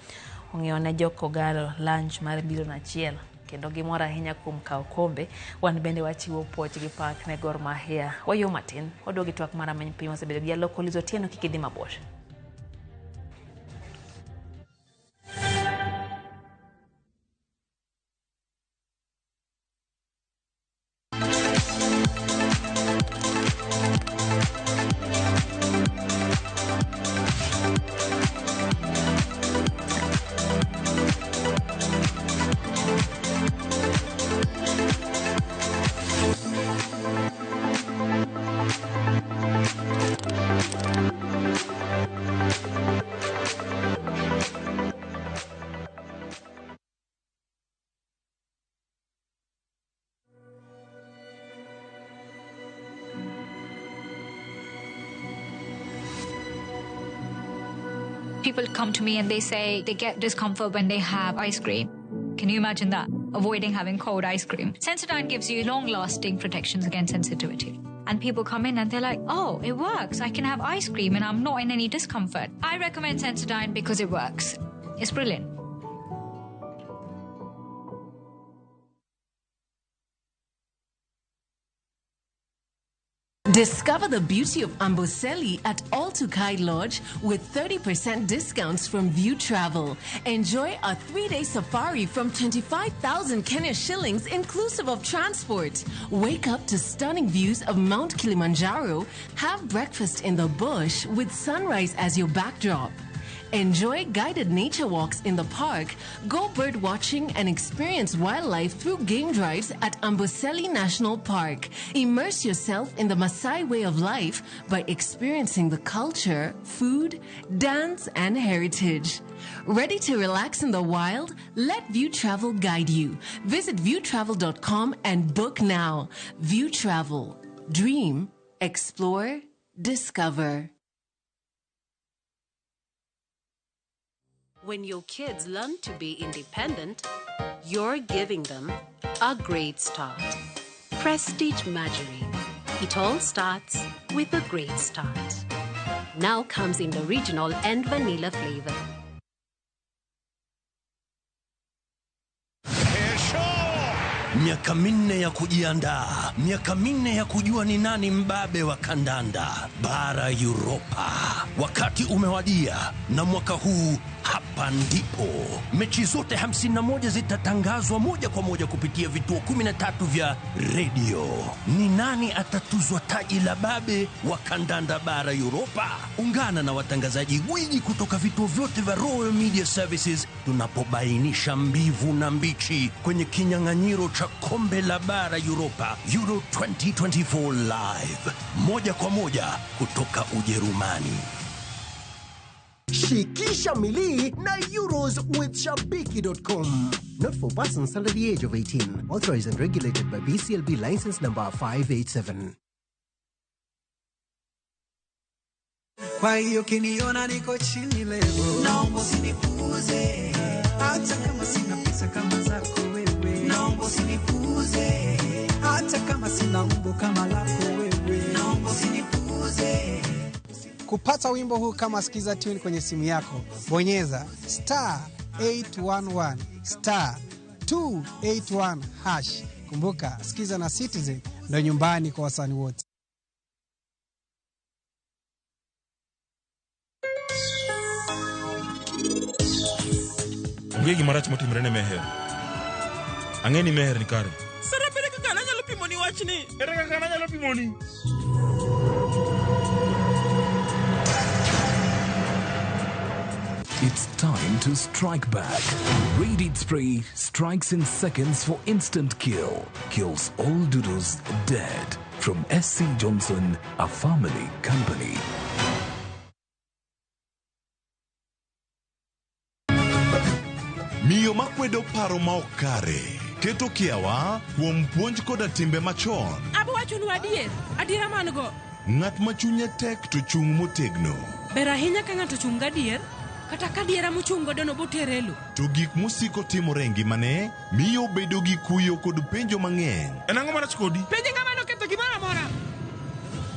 ong'iewo ne jo Kogalo lunch mar bilion 1 kendo gimor ahinya kuom kawo kombe. Wan bende wachiwo puoch gi pak ne Gor Mahia. Wayo matin waduogi twak mar Rameny Piny wasebedo gi jaloko Liz Otieno, kik idhi mabor. People come to me and they say they get discomfort when they have ice cream. Can you imagine that? Avoiding having cold ice cream. Sensodyne gives you long-lasting protections against sensitivity. And people come in and they're like, oh, it works. I can have ice cream and I'm not in any discomfort. I recommend Sensodyne because it works. It's brilliant. Discover the beauty of Amboseli at All Tukai Lodge with 30% discounts from View Travel. Enjoy a 3-day safari from 25,000 Kenya shillings inclusive of transport. Wake up to stunning views of Mount Kilimanjaro. Have breakfast in the bush with sunrise as your backdrop. Enjoy guided nature walks in the park, go bird watching, and experience wildlife through game drives at Amboseli National Park. Immerse yourself in the Maasai way of life by experiencing the culture, food, dance, and heritage. Ready to relax in the wild? Let View Travel guide you. Visit viewtravel.com and book now. View Travel. Dream, explore, discover. When your kids learn to be independent, you're giving them a great start. Prestige Margarine. It all starts with a great start. Now comes in the original and vanilla flavor. Miaka 4 ya kujiandaa, miaka 4 ya kujua ni nani mbabe wa kandanda bara Europa. Wakati umewadia, na mwaka huu hapa ndipo mechi zote 51 zitatangazwa moja kwa moja kupitia vituo 13 vya redio. Ni nani atatuzwa taji la babe wa kandanda bara Europa? Ungana na watangazaji gwiji kutoka vituo vyote vya Royal Media Services tunapobainisha mbivu na mbichi kwenye kinyang'anyiro cha kombe la bara Europa Euro 2024 live, moja kwa moja kutoka Ujerumani. Shikisha milii na Euros with Shabiki.com. Not for persons under the age of 18. Authorized and regulated by BCLB license number 587. Kwa hiyo kiniona niko chini leo, naomba usinipuuze, hata kama sina pesa kama zako wewe, naomba usinipuuze, hata kama sina umbo kama lako wewe, naomba usinipuuze. Kupata wimbo huu kama Skiza Tune kwenye simu yako, bonyeza star 811 star 281 hash. Kumbuka, Skiza na Citizen ndo nyumbani kwa wasanii wote. Onge gima rach motimore ne Meher. Ang'e ni Meher ni kare. Sara, ere kaka nanyalo pimoni wachni? Ere kaka nanyalo pimoni? It's time to strike back. Raid Spray strikes in seconds for instant kill. Kills all doodles dead. From SC Johnson, a family company. Miyo makwedo paro ma ok kare keto kiawa kuom puonj koda timbe machon. Abo wachonu adier, adiera man go. Ng'at ma chunye tek to chung' motegno. Ber ahinya ka ng'ato chung' gadier, kata ka diera mochung' godo no botere lo. To gik mosiko timore e ngimane miyo obedo gi kuyo kod penjo mang'eny. En ang'o marach kodi? Penje ng'ama noketho gimoro amora.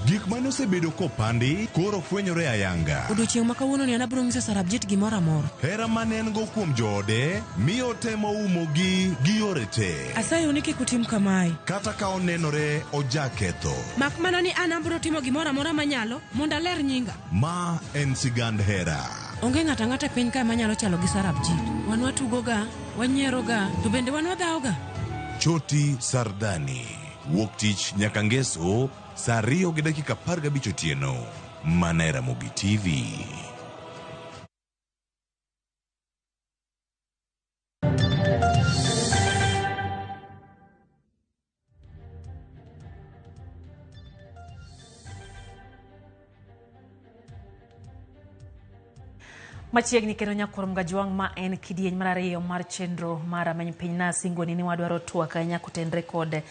Gik mane osebedo kopandi koro fwenyore ayanga. Odiochieng' ma kawuono ni an abiro nyiso Sarabjit gimoro amora. Hera mane en go kuom joode miyo otemo umogi gi yore te. Asayou ni kik utim kamae. Kata ka onenore ojaketho. Mak mana ni an abiro timo gimoro amora manyalo mondo aler nyinga. Ma en sigand hera. Onge ng'ato ang'ata e piny kae manyalo chalo gi Sarabjit. Wan watugoga, wanyieroga, to bende wan wadhawoga. Choti Sardani. Wuok tich nyaka ngeso saa 2:15 otieno. Mana e Ramogi TV. Machiegni kendo nyakwar Mgajwang' ma en kidieny mar ariyo mar chenro mar Rameny Piny nasingoni ni wadwaro twak ahinya kotenre kod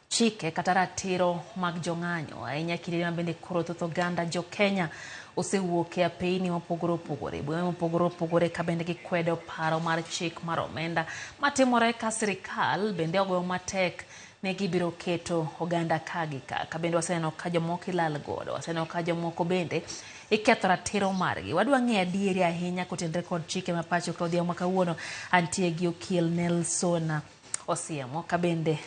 chike kata ratiro mag jong'anyo ahinya kinde ma bende koro thoth oganda jo Kenya osewuok e apeyni mopogore opogore, gwenge mopogore opogore ka bende gikwedo paro mar chik mar omenda matimore ka sirikal bende ogoyo matek ne gibiro keto oganda ka gi ka. Ka bende waseneno ka jomoko ilal godo, waseneno ka jomoko bende iketho ratiro margi. Wadwa ng'eyo adieri ahinya kotenre kod chike ma pacho ka odhiambo ma kawuono. Antie gi okil Nelson Osiemo ka bende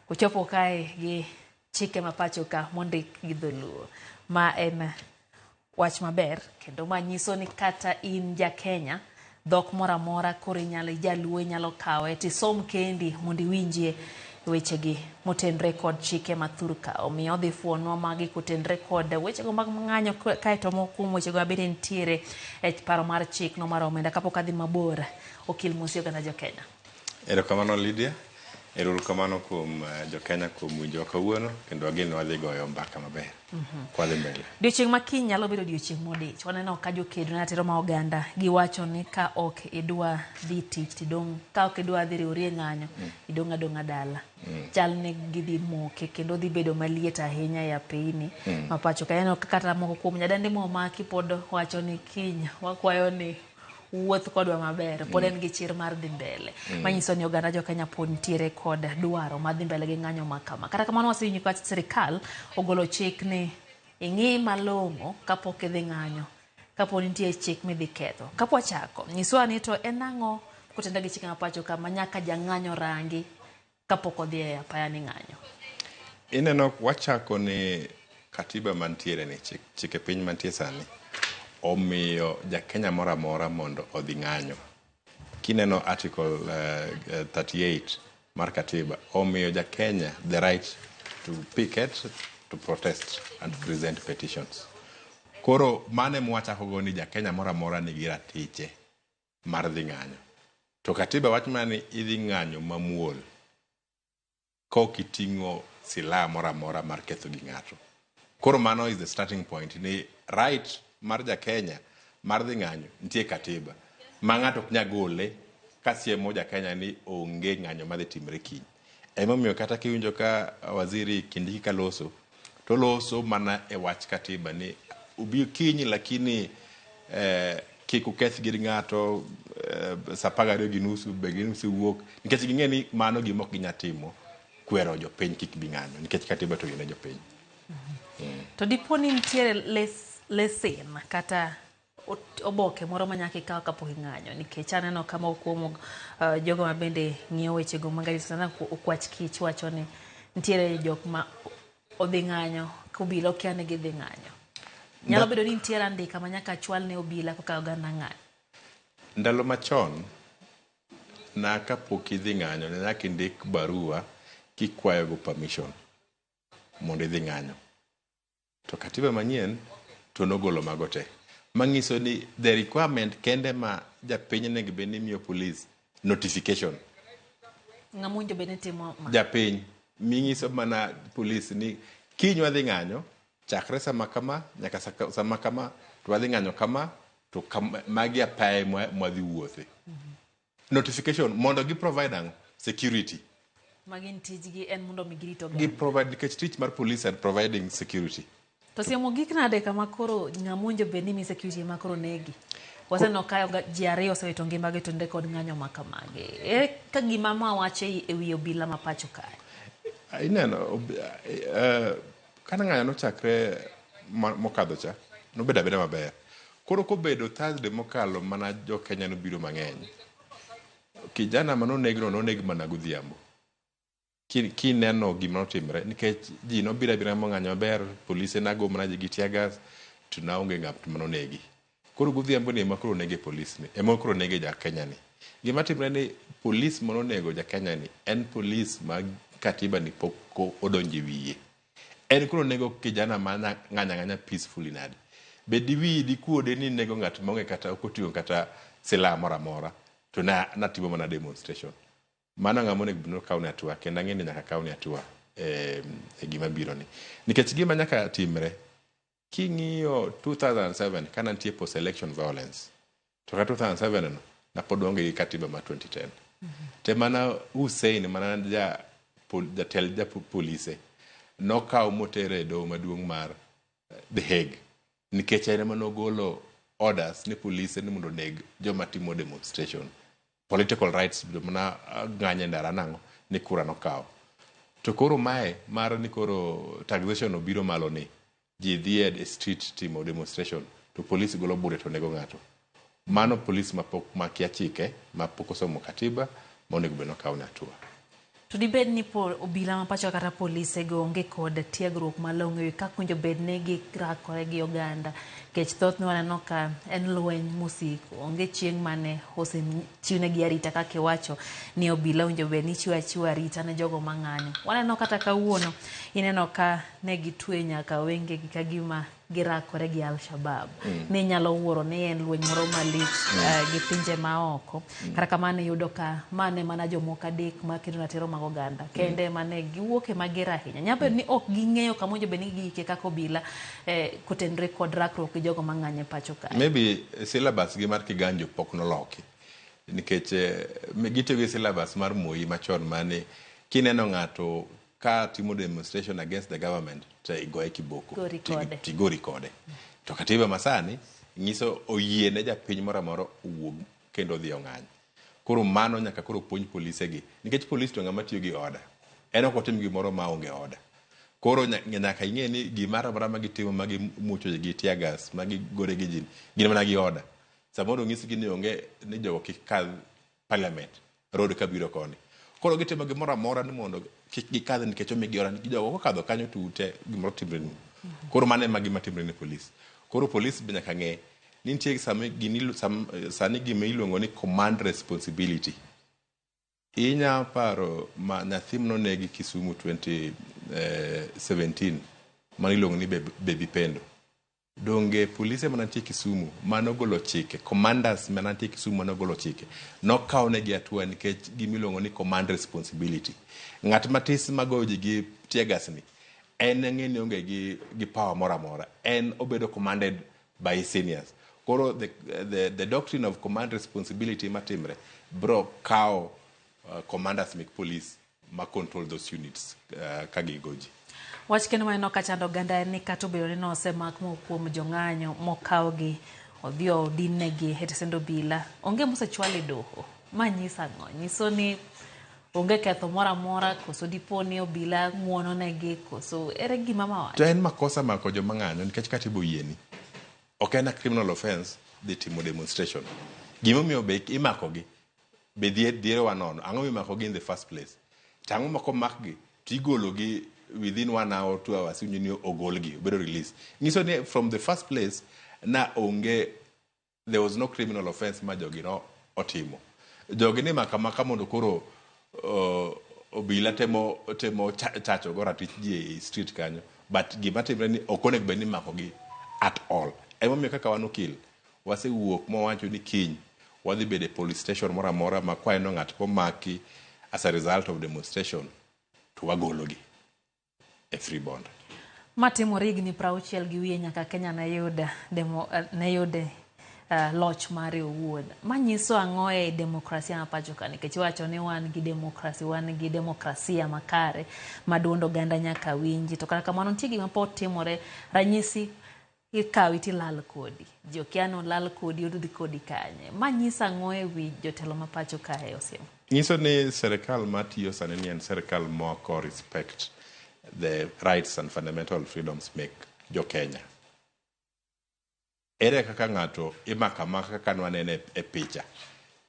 ochopo kae gi chike ma pacho ka mondik gi dholuo. Ma en wach maber kendo ma nyiso ni kata in ja Kenya dhok moro amora koro inyalo ijaluo inyalo kawe tisom kendi mondo iwinjie wechegi motenre kod chike ma thurka. Omiyo odhi fuonwa magi kotenre kod wechego mag ng'anyo, kaeto moko kuom wechego bende nitiere e paro mar chik no mar omenda. Kapok adhi mabor, okil mosi oganda jo Kenya. Erokamano Lydia, erokamano kuom jo-Kenya kuom winjowa kawuono kendo wageno wadhi goyo mbaka maber. Kwadhi mbele. Odiochieng' ma kiny nyalo bedo odiochieng' modich. Waneno ka jokedo ne ratiro ma oganda giwacho ni ka ok idwa dhi tich tidong' ka ok idwa dhi riwri e ng'anyo idong' adong'a dala. Chal ni gidhi moke kendo dhi bedo maliet ahinya e apeyni ma pacho ka. Ineno ka kata moko kuom nyadende momaki pod wacho ni kiny wakwayo ni wuoth kodwa maber pod en gi chir mar dhi mbele. Manyiso ni oganda jo Kenya pod nitiere kod dwaro mar dhi mbele gi ng'anyo ma kama. Kata kamano wasewinjo ka sirikal ogolo chik ni ing'i malong'o kapok idhi ng'anyo kapo nitie chik midhi ketho. Kapok wachako, nyiswa ni to en ang'o kotenore gi chike ma pacho ka ma nyaka jang'anyo rangi kapok odhi e apaya ni ng'anyo. Ineno wachako ni katiba mantiere ni chike piny mantie sani omiyo ja-Kenya moro amora mondo odhi ng'anyo. Kineno article 38 mar katiba omiyo ja-Kenya the right to picket, to protest and to present petitions. Koro mano ema wachako go ni ja-Kenya moro amora nigi ratiche mar dhi ng'anyo. To katiba wacho mana ni idhi ng'anyo mamuol kok iting'o silaha moro amora mar ketho gi ng'ato. Koro mano is the starting point ni right mar ja-Kenya mar dhi ng'anyo nitie e katiba ma ng'ato ok nyal gole kasiemo ja-Kenya ni onge ng'anyo madhi timre kiny. Emomiyo kata kiwinjo ka waziri Kindiki kaloso, to oloso mana e wach katiba ni ubi kiny lakini kik uketh gir ng'ato saa 12:30 be ginusu wuok nikech ging'e ni mano gima ok ginyal timo kwero jopiny kik bi ng'anyo nikech katiba to oyiene jopiny. To dipo ni nitiere lesen kata oboke moro ma nyaka ikaw kapok ing'anyo, nikech aneno ka moko kuom jogo ma bende ng'iyo wechego mag arita sana Okwach Kich wacho ni nitiere jok ma odhi ng'anyo ka obila okia ni gidhi ng'anyo. Nyalo bedo ni nitiere andika ma nyaka chwal ne obila koka oganda ng'anyo. Ndalo machon na kapok idhi ng'anyo ne nyaka indik barua kikwayo go permission mondo idhi ng'anyo. To katiba manyien to nogolo mago te. Manyiso ni the requirement kende ma japiny onego bed ni miyo police notification. Ng'ama owinjo bed ni timo ma? Japiny ming'iso mana police ni kiny wadhi ng'anyo chakre sama kama nyaka sama kama to wadhi ng'anyo kama to magi apaya mwadhi wuothe. Notification mondo gi provide ang'o? Security. Magin tijgi en mondo mi girit oganda. Gi provide nikech tich mar police and providing security. To siemo gik nade kama koro ng'ama owinjo bed ni mi security ema koro negi? Waseneno ka ji ariyo osewito ngimagi to kod ng'anyo ma kamagi. Ere ka gima ma wacho e wi obila ma pacho kae? Ineno, kane ng'anyo nochakre mokadho cha, nobedo abeda maber. Koro kobedo Thursday mokalo mana jo Kenya nobiro mang'eny. Kijana manonegno noneg mana godhiambo. Kineno gima notimre, nikech ji nobiro abira mong'anyo maber, polise nago mana ji gi tear gas, to naonge ng'at manonegi. Koro godhiambo ni ema koro onege polis ni, ema koro onege ja Kenya ni. Gima timre ni polis manonego ja Kenya ni en polis ma katiba ni pok odonjo e wiye. En koro onego kijana ma ng'anyo ang'anya peacefully nade. Be diwiyi dikuode ni nego ng'at maonge kata ok oting'o kata silaha moro amora to natimo mana demonstration. Mano ng'ama onego bed ni okawne hatua kendo ang'e ni nyaka kawne hatua e gima biro ni. Nikech gima nyaka timre, king'iyo 2007 kana nitie post election violence, to ka 2007 no napod waonge gi katiba mar 2010. Te mana Hussein mana jatend ja polise nokaw motere e doho maduong' mar The Hague nikech en ema nogolo orders ni polise ni mondo oneg joma timo demonstration. Political rights joma ng'anyo e ndara nang'o ni kura nokawo. To koro mae mar ni koro taxation obiro malo ni ji dhi e street timo demonstration to police golo bullet to nego ng'ato. Mano police mapok makia chike mapok osomo katiba ma onego bed ni okawne hatua. To dibed ni po obila ma pacho kata polise go onge kod tiegruok malong'o e kaka owinjo bed ni girakore gi oganda nikech thothne waneno ka en lweny mosiko onge chieng' mane osechiwnegi arita kaka iwacho ni obila owinjo bed ni chiwo achiwa arita ne jogo mang'anyo. Waneno kata kawuono ineno ka ne gitwe nyaka wengegi ka gima girakore gi Al-Shabaab. Ni inyalo wuoro ni en lweny moro malich gi pinje maoko. Kata kamano iyudo ka mane mana jomoko adek makedo ratiro mag oganda kende mane giwuok e mager ahinya. Nyalo bedo ni ok ging'eyo kama owinjo bed ni giike kaka obila kotenore kod rakruok gi jogo mang'anyo e pacho kae. Maybe syllabus gi mar Kiganjo pok noloki nikech gitiyo gi syllabus mar Moi machon mane kineno ng'ato ka timo demonstration against the government to igoye kiboko Gori kode. tigori kode. To katiba masani nyiso oyie ne japiny moro amora owuog kendo odhi ong'any. Koro mano nyaka koro puonj polise gi nikech polis to ng'ama tiyo gi order. En ok otim gimoro ma onge order. Koro nyaka ing'e ni gimoro amora ma gitimo ma gimuocho gi tear gas ma gigore gi ji gin mana gi order. Samoro onyisgi ni onge ni jogo kik kadh parliament road kabiro koni. Koro gitimo gimoro amora ni mondo kik gikadh nikech omigi order ni jogo kokadho kanyo to ute gimoro timre nu. Koro mano ema gima timre ne polis. Koro polis be nyaka ng'e ni nitie sama gini sani gima iluongo ni command responsibility. Inya paro ma nyathi manonegi Kisumu 2017 mane iluongo ni Baby Pendo. Donge polise mantie Kisumu manogolo chike, commanders mantie Kisumu manogolo chike, nokaw negi hatua nikech gima iluongo ni command responsibility. Ng'at matis magoyo ji gi tear gas ni, en ng'e ni onge gi power moro amora. En obedo commanded by his seniors. Koro the doctrine of command responsibility matimre bro kawo commanders mek police ma control those units ka gigo ji. Wach kendo maneno ka chando oganda en ni kata obedo ni nosemak moko kuom jong'anyo mokawgi odhi odin-negi e tesend obila, onge mosechwal e doho. Ma nyiso ang'o? Nyiso ni onge ketho moro amora koso dipo ni obila ng'uono negi koso ere gima mawacho? To en makosa mako joma ng'anyo nikech katiba oyieni. Ok en a criminal offense dhi timo demonstration. Gimomiyo be imakogi be dhierowa nono. Ang'o mimakogi in the first place? To ang'o ma komakgi to igologi within 1 hour, 2 hours iwinjo ni ogolgi, obedo release. Nyiso ni from the first place na onge there was no criminal offense ma jogi no otimo. Jogi ni maka maka mondo koro obila temo chacho go ratich ji e street kanyo. But gima timre ni ok onego bed ni imakogi at all. Emomiyo kaka wan okil wasewuok mawacho ni kiny wadhi bedo e police station moro amora ma kwaneno ng'at momaki as a result of demonstration to wagologi e free bond. Matimore higni 60 gi wiye nyaka Kenya ne yud loch mare owuon. Manyiso ang'o e demokrasia ma pacho ka nikech iwacho ni wan gi demokrasi wan gi demokrasia makare ma duond oganda nyaka winji to kata kamano nitie gima pod timore ranyisi ikawi tilal kodi ji okia ni olal kodi odhi kodi kanye ma nyiso ang'o e wi jotelo ma pacho kae Osiemo? Nyiso ni serikal matiyo sani ni en serikal moko respect the rights and fundamental freedoms mek jo Kenya. Ere kaka ng'ato imako amaka kaka nwanene e picha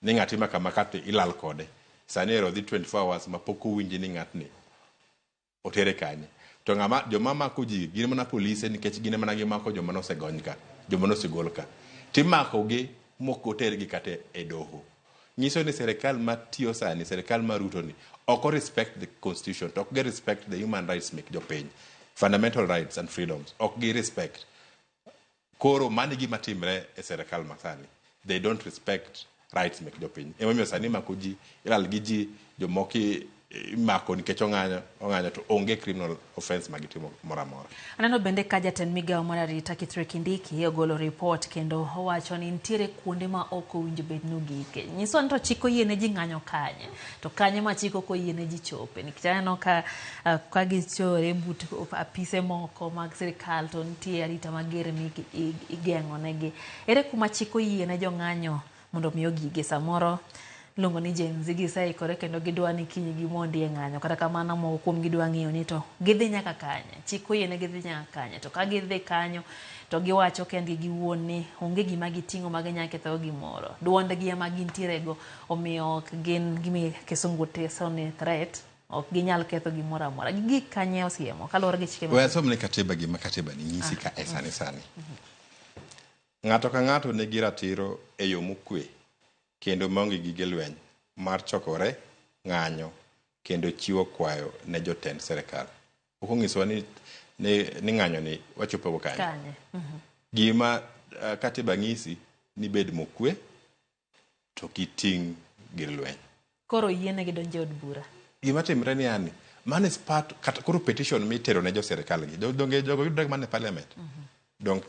ni ng'ato imako amaka to ilal kode sani ero dhi 24 hours ma pok owinji ni ng'atni otere kanye to ng'ama joma mako ji gin mana polise nikech gin mana gimako joma nosegony ka joma nosegol ka timako gi mok otergi kata e doho nyiso ni serikal matiyo sani serikal mar Ruto ni ok o respect the constitution to ok gi respect the human rights mek jopiny fundamental rights and freedoms ok gi respect koro mano e gima timre e serikal masani they don't respect rights mek jopiny emomiyo sani imako ji ilal gi ji jomoko imako nikech ong'anyo ong'anyo to onge criminal offense ma gitimo moro amora Aneno bende ka jatend migawo mar arita Kithure Kindiki ogolo ripot kendo owacho ni nitiere kuonde ma ok owinjo bed ni ogike. Nyiso ni to chik oyiene ji ng'anyo kanye to kanye ma chik ok oyiene ji chope nikech aneno ka gichore but apise moko mag sirikal to nitie arita mager mi igeng'o negi. Ere kuma chik oyiene jong'anyo mondo mi ogige samoro iluongo ni Gen Z giseikore kendo gidwa ni kiny gimondi e ng'anyo kata kamano moko kuom gi dwa ng'eyo ni to gidhi nyaka kanye chik oyiene gidhi nyaka kanye to ka gidhi kanyo to giwacho kendgi giwuon ni onge gima giting'o ma ginya ketho gimoro duondgi ema gintiere go omiyo ok gin gimi kisungu teso ni threat Ok ginyal ketho gimoro amora. Gigik kanye osiemo kaluwore gi chike. We asom ne katiba gima katiba ni nyisi ka e sani sani. Ng'ato ka ng'ato nigi ratiro e yo mokwe kendo maonge gige lweny mar chokore, ng'anyo kendo chiwo kwayo ne jotend serikal. Ok onyisowa ni, ni, ni ng'anyo ni wachopo go kanye. Kanye. Gima katiba nyisi ni bed mokwe to kiting' gir lweny. Koro yienegi donjo e od bura. Gima timre ni yani, mano is part kata koro petition mitero ne jo serikal gi. Donge jogo yudre mana e parliament. Dong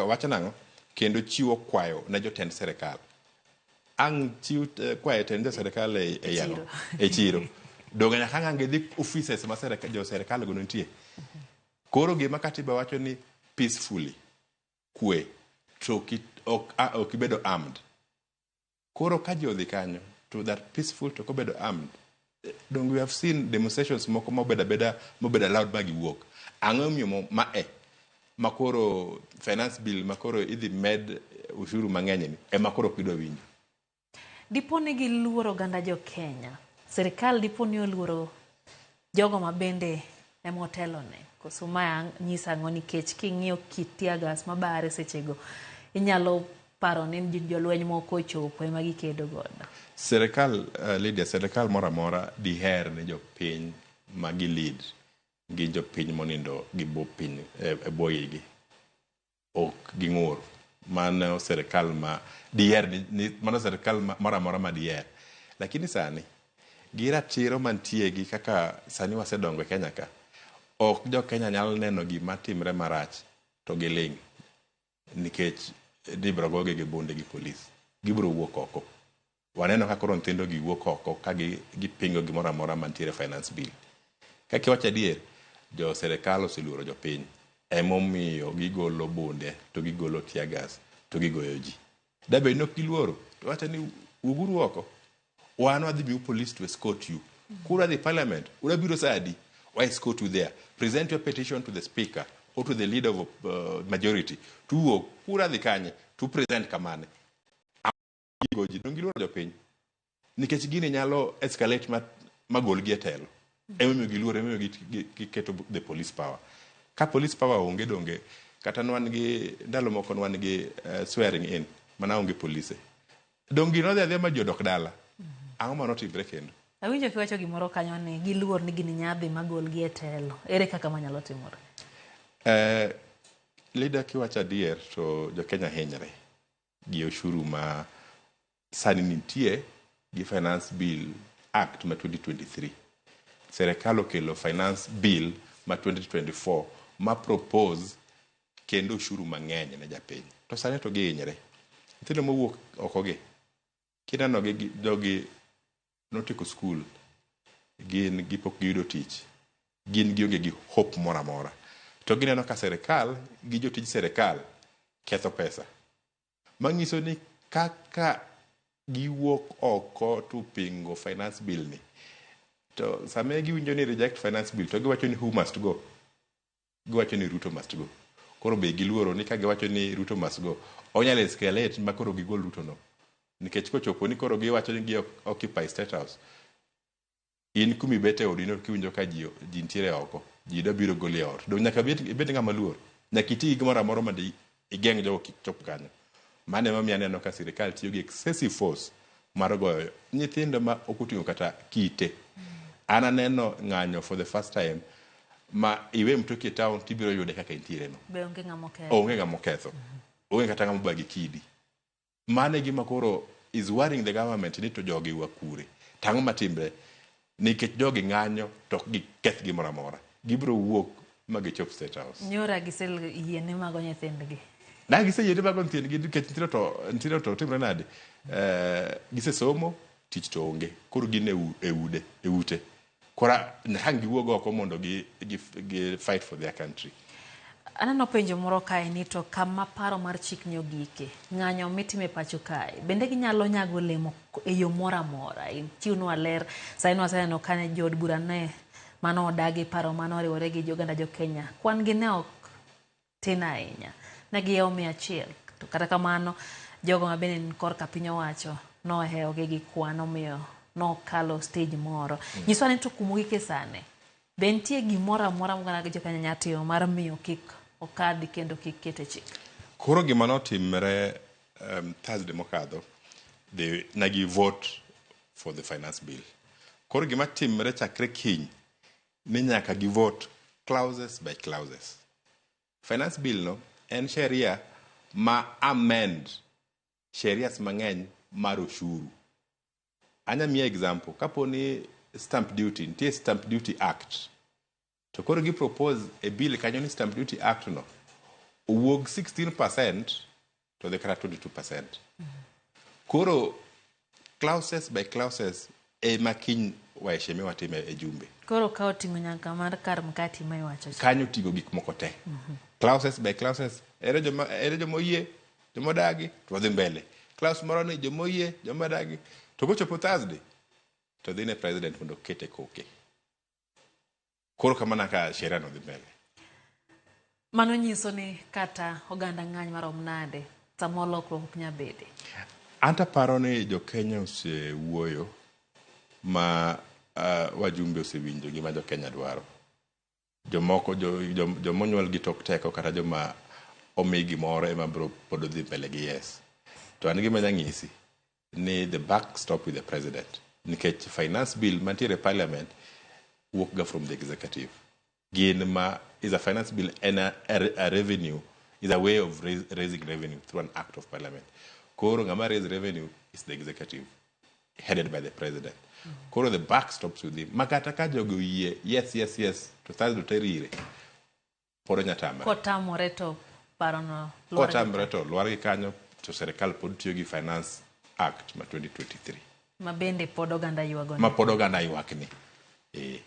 wacho nang'o? Kendo chiwo kwayo ne jotend serikal. Ang' chiw kwayo tend jo serikal e e yang'o? E chiro. Donge nyaka ang' gidhi offices ma serikal jo serikal go nitie. Koro gima katiba wacho ni peacefully, kwe, to ok ok ibedo armed. Koro ka ji odhi kanyo to that peaceful to kobedo armed. Dong we have seen demonstrations moko mobedo abeda mobedo allowed ma giwuok. Ang'o momiyo ma e makoro finance bill makoro idhi med ushuru mang'eny ni ema koro ok gidwa winjo. Dipo ni giluoro oganda jo Kenya. Sirikal dipo ni oluoro jogo ma bende ema otelone. Koso ma nyisa ang'o nikech king'iyo kit tear gas mabare sechego inyalo paro ni jolweny moko ochopo ema gikedo godo. Sirikal Lydia, sirikal moro amora diher ni jopiny ma gi lead gin jopiny monindo gi bwo piny e bwo igi. Ok ging'ur. Mano sirikal ma diher ni mano sirikal moro amora ma diher. Lakini sani gi ratiro mantie gi kaka sani wasedongo e Kenya ka, ok jo Kenya nyal neno gima timre marach to giling' nikech ibiro gogi gi bunde gi polis. Gibiro wuok oko. Waneno ka koro nyithindo gi wuok oko ka gipingo gimoro amora mantiere finance bill. Kaka iwacho adier, jo sirikal oseluoro jopiny. Emomiyo gigolo bunde to gigolo tear gas to gigoyo ji. Dabed ni ok giluoro, to wacho ni wuoguru oko. Wan wadhi miu police to escort you. Kura dhi parliament, ura biro sa adi? Wa escort you there. Present your petition to the speaker or to the leader of majority. To wuok, kura dhi kanye? To present kamane. Gigo ji, dong giluoro jopiny. Nikech gini nyalo escalate ma golgi e telo. Emomiyo giluoro, emomiyo giketo the police power. Ka police power onge donge, kata nwan gi ndalo moko nwan gi swearing in, mana onge polise. Dong gino dhi adhiya ma ji odok dala. Ang'o manotimre kendo? Awinjo kiwacho gimoro kanyo ni giluor ni gini nyadhi magolgi e telo. Ere kaka manyalo timore? Leader kiwacho adier to jo Kenya hinyre gi ushuru ma sani nitie gi Finance Bill Act ma 2023. Serikal okelo Finance Bill ma 2024 ma propose kendo ushuru mang'eny ne japiny. To sani to gihinyre. Nyithindo mowuok oko gi, kineno gi jogi notieko skul, gin gipok giyudo tich, gin gionge gi hope moro amora. To gineno ka serikal gi jotij serikal ketho pesa. Manyiso ni kaka giwuok oko to pingo finance bill ni, to sama giwinjo ni reject finance bill to giwacho ni who must go? Giwacho ni Ruto must go. Koro be giluoro ni ka giwacho ni Ruto must go, onyalo escalate ma koro gigol Ruto no. Nikech kochopo ni koro giwacho ni gi occupy State House, in kumibet e odi no kiwinjo ka ji nitiere oko, ji dwa biro goli e ot. Dong nyaka ibed ng'ama luor. Nyaka iti gi gimoro amora mondo igeng' jogo kik chop kanyo. Mano emomiyo aneno ka sirikal tiyo gi excessive force mar goyo nyithindo ma ok oting'o kata kite. An aneno ng'anyo for the first time ma iwe mtoki e town tibiro yude kaka entiere no. Be onge ng'ama oketho. Onge ng'ama oketho. Onge kata ng'ama obagi kidi. Mano e gima koro is worrying the government ni to jogi wakure. Tang'o matimre? Nikech jogi ng'anyo to ok giketh gimoro amora. Gibiro wuok ma gichop State House. Nyoro giseyiene mago nyithindgi. Na giseyiene mago nyithindgi nikech nyithindo to timre nade? Gisesomo, tich to onge. Koro gin e ude, e ute. Koro nyaka giwuog oko mondo gi fight for their country. Aneno penjo moro kae ni to kama paro mar chik ni ogike, ng'anyo mitime pacho kae, bende ginyalo nyago olemo e yo moro amora? Chiwnwa ler, sani waseneno ka jood bura ne mano odagi paro mano oriwore gi oganda jo Kenya. Kwan gi ne ok tin ahinya, ne gihewo 100. To kata kamano, jogo ma bende ni korka piny owacho nohewogi gi kwan omiyo nokalo stage moro. Nyiswa ni to kumogike sani, be nitie gimoro amora ma jokenya nyalo timo mar miyo kik okadhi kendo kik kete chik? Koro gima notimre Thursday mokadho, nagi vote for the finance bill. Koro gima timre chakre kiny ni nyaka gi vote clauses by clauses. Finance bill no en sheria ma amend sherias mang'eny mar ushuru. Anya miya example, kapo ni stamp duty, nitie Stamp Duty Act. To koro gi propose e bill kanyo ni Stamp Duty Act no owuog 16% to dhi kata 22%. Koro clauses by clauses ema kiny waheshimiwa time e jumbe. Koro ka oting'o nyaka mar kar mkati ma iwacho cha. Kanyo oting'o gik moko te. Clauses by clauses, ere joma oyie, joma odagi, to wadhi mbele. Clause moro ni joma oyie, joma odagi. To kochopo Thursday, to dhi ne president mondo okete koke. Koro kamano ka sheria no dhi mbele. Mano nyiso ni kata oganda ng'any marom nade, samoro lokruok ok nyal bede. An taparo ni jokenya osewuoyo ma wajumbe osewinjo gima jokenya dwaro. Jomoko jomonyuol gi tok teko kata joma omi gimoro ema biro pod dhi mbele gi yes. To an gima anyang'isi ni the buck stop with the president. Nikech finance bill mantiere e parliament wuok ga from the executive. Gin ma is a finance bill and a revenue is a way of raising revenue through an act of parliament. Koro ng'ama raise revenue is the executive headed by the president. Koro the buck stops with him. Makata ka jogo oyie yes yes yes to Thursday to ire pod onya tamre. Kotamore to parono luar gi Kotamre to lwar gi kanyo to serikal pod tiyo gi Finance Act ma 2023. Ma bende pod oganda ywago. Ma pod oganda ywak ni.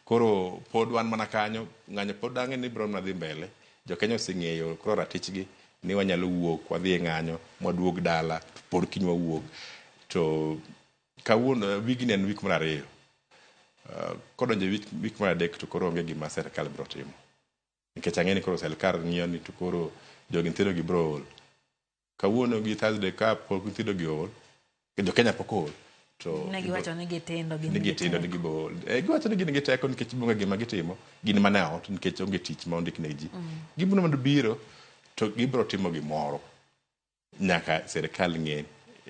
Koro pod wan mana kanyo, ng'anyo pod ang'e ni biro mana dhi mbele. Jokenya oseng'eyo koro ratichgi ni wanyalo wuok wadhi e ng'anyo mwaduog dala pod kiny wawuok. To kawuono wigni en wik mar ariyo. Kodonjo e wik mar adek to koro onge gima serikal biro timo. Nikech ang'e ni koro serikal ng'iyo ni to koro jogi nyithindo gi biro ol. Kawuono gi Thursday ka pok nyithindo gi ol, jokenya pok ol. To Ne giwacho ni gitindo gin ni gitindo ni gibo ol. Giwacho ni gin gi teko nikech onge gima gitimo, gin mana e ot nikech onge tich ma ondik ne ji. Gibiro mondo biro to gibiro timo gimoro. Nyaka serikal ng'e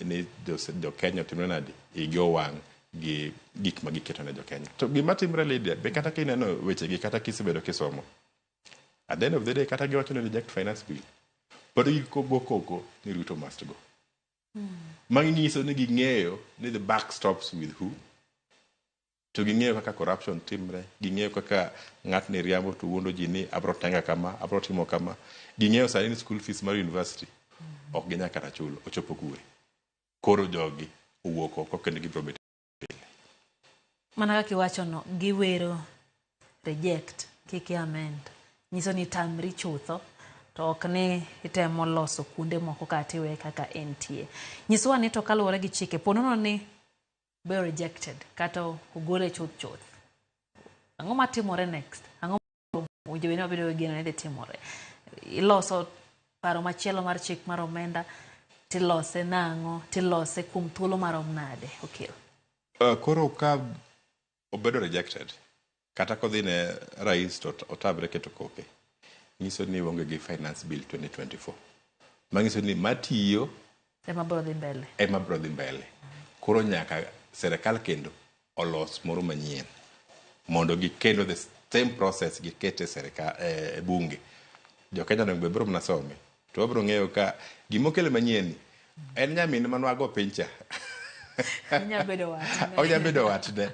ni jokenya otimre nadi, igi owang' gi gik ma giketo ne jokenya. To gima timre Lydia, be kata kineno wechegi kata kisebedo kisomo, at the end of the day kata giwacho ni reject finance bill, pod gigo koko ni Ruto must go. Magi nyiso ni ging'eyo ni the buck stops with who. To ging'eyo kaka corruption timre, ging'eyo kaka ng'atni riambo to wuondo ji ni abro tenga kama, abro timo kama. Ging'eyo sani ni school fees mar university ok ginyal kata chulo, ochopo kure. Koro jogi owuok oko kendo gibiro bet pile. Mana kaka iwacho no, giwero reject, kik i amend. Nyiso ni tamri chutho, to ok ni itemo loso kuonde moko kata iweye kaka entie. Nyiswa ni to kaluwore gi chike, po nono ni be rejected kata ogole chuth chuth. Ang'o matimore next? Ang'o owinjo bed ni wabedo gi geno ni dhi timore? Iloso paro machielo mar chik mar omenda, tilose nang'o, tilose kuom thuolo marom nade? Okil. Koro ka obedo rejected, kata kodhi ne rais to otamre keto koke, nyiso ni onge gi finance bill 2024. Manyiso ni matiyo ema biro dhi mbele. Ema biro dhi mbele. Koro nyaka serikal kendo olos moro manyien mondo gikendo the same process gikete serikal e bunge. Jokenya onego bed biro mana some to wabiro ng'eyo ka gimokelo manyien ni en nyamin manwago piny cha. Onya bedo watne. Onya bedo watne.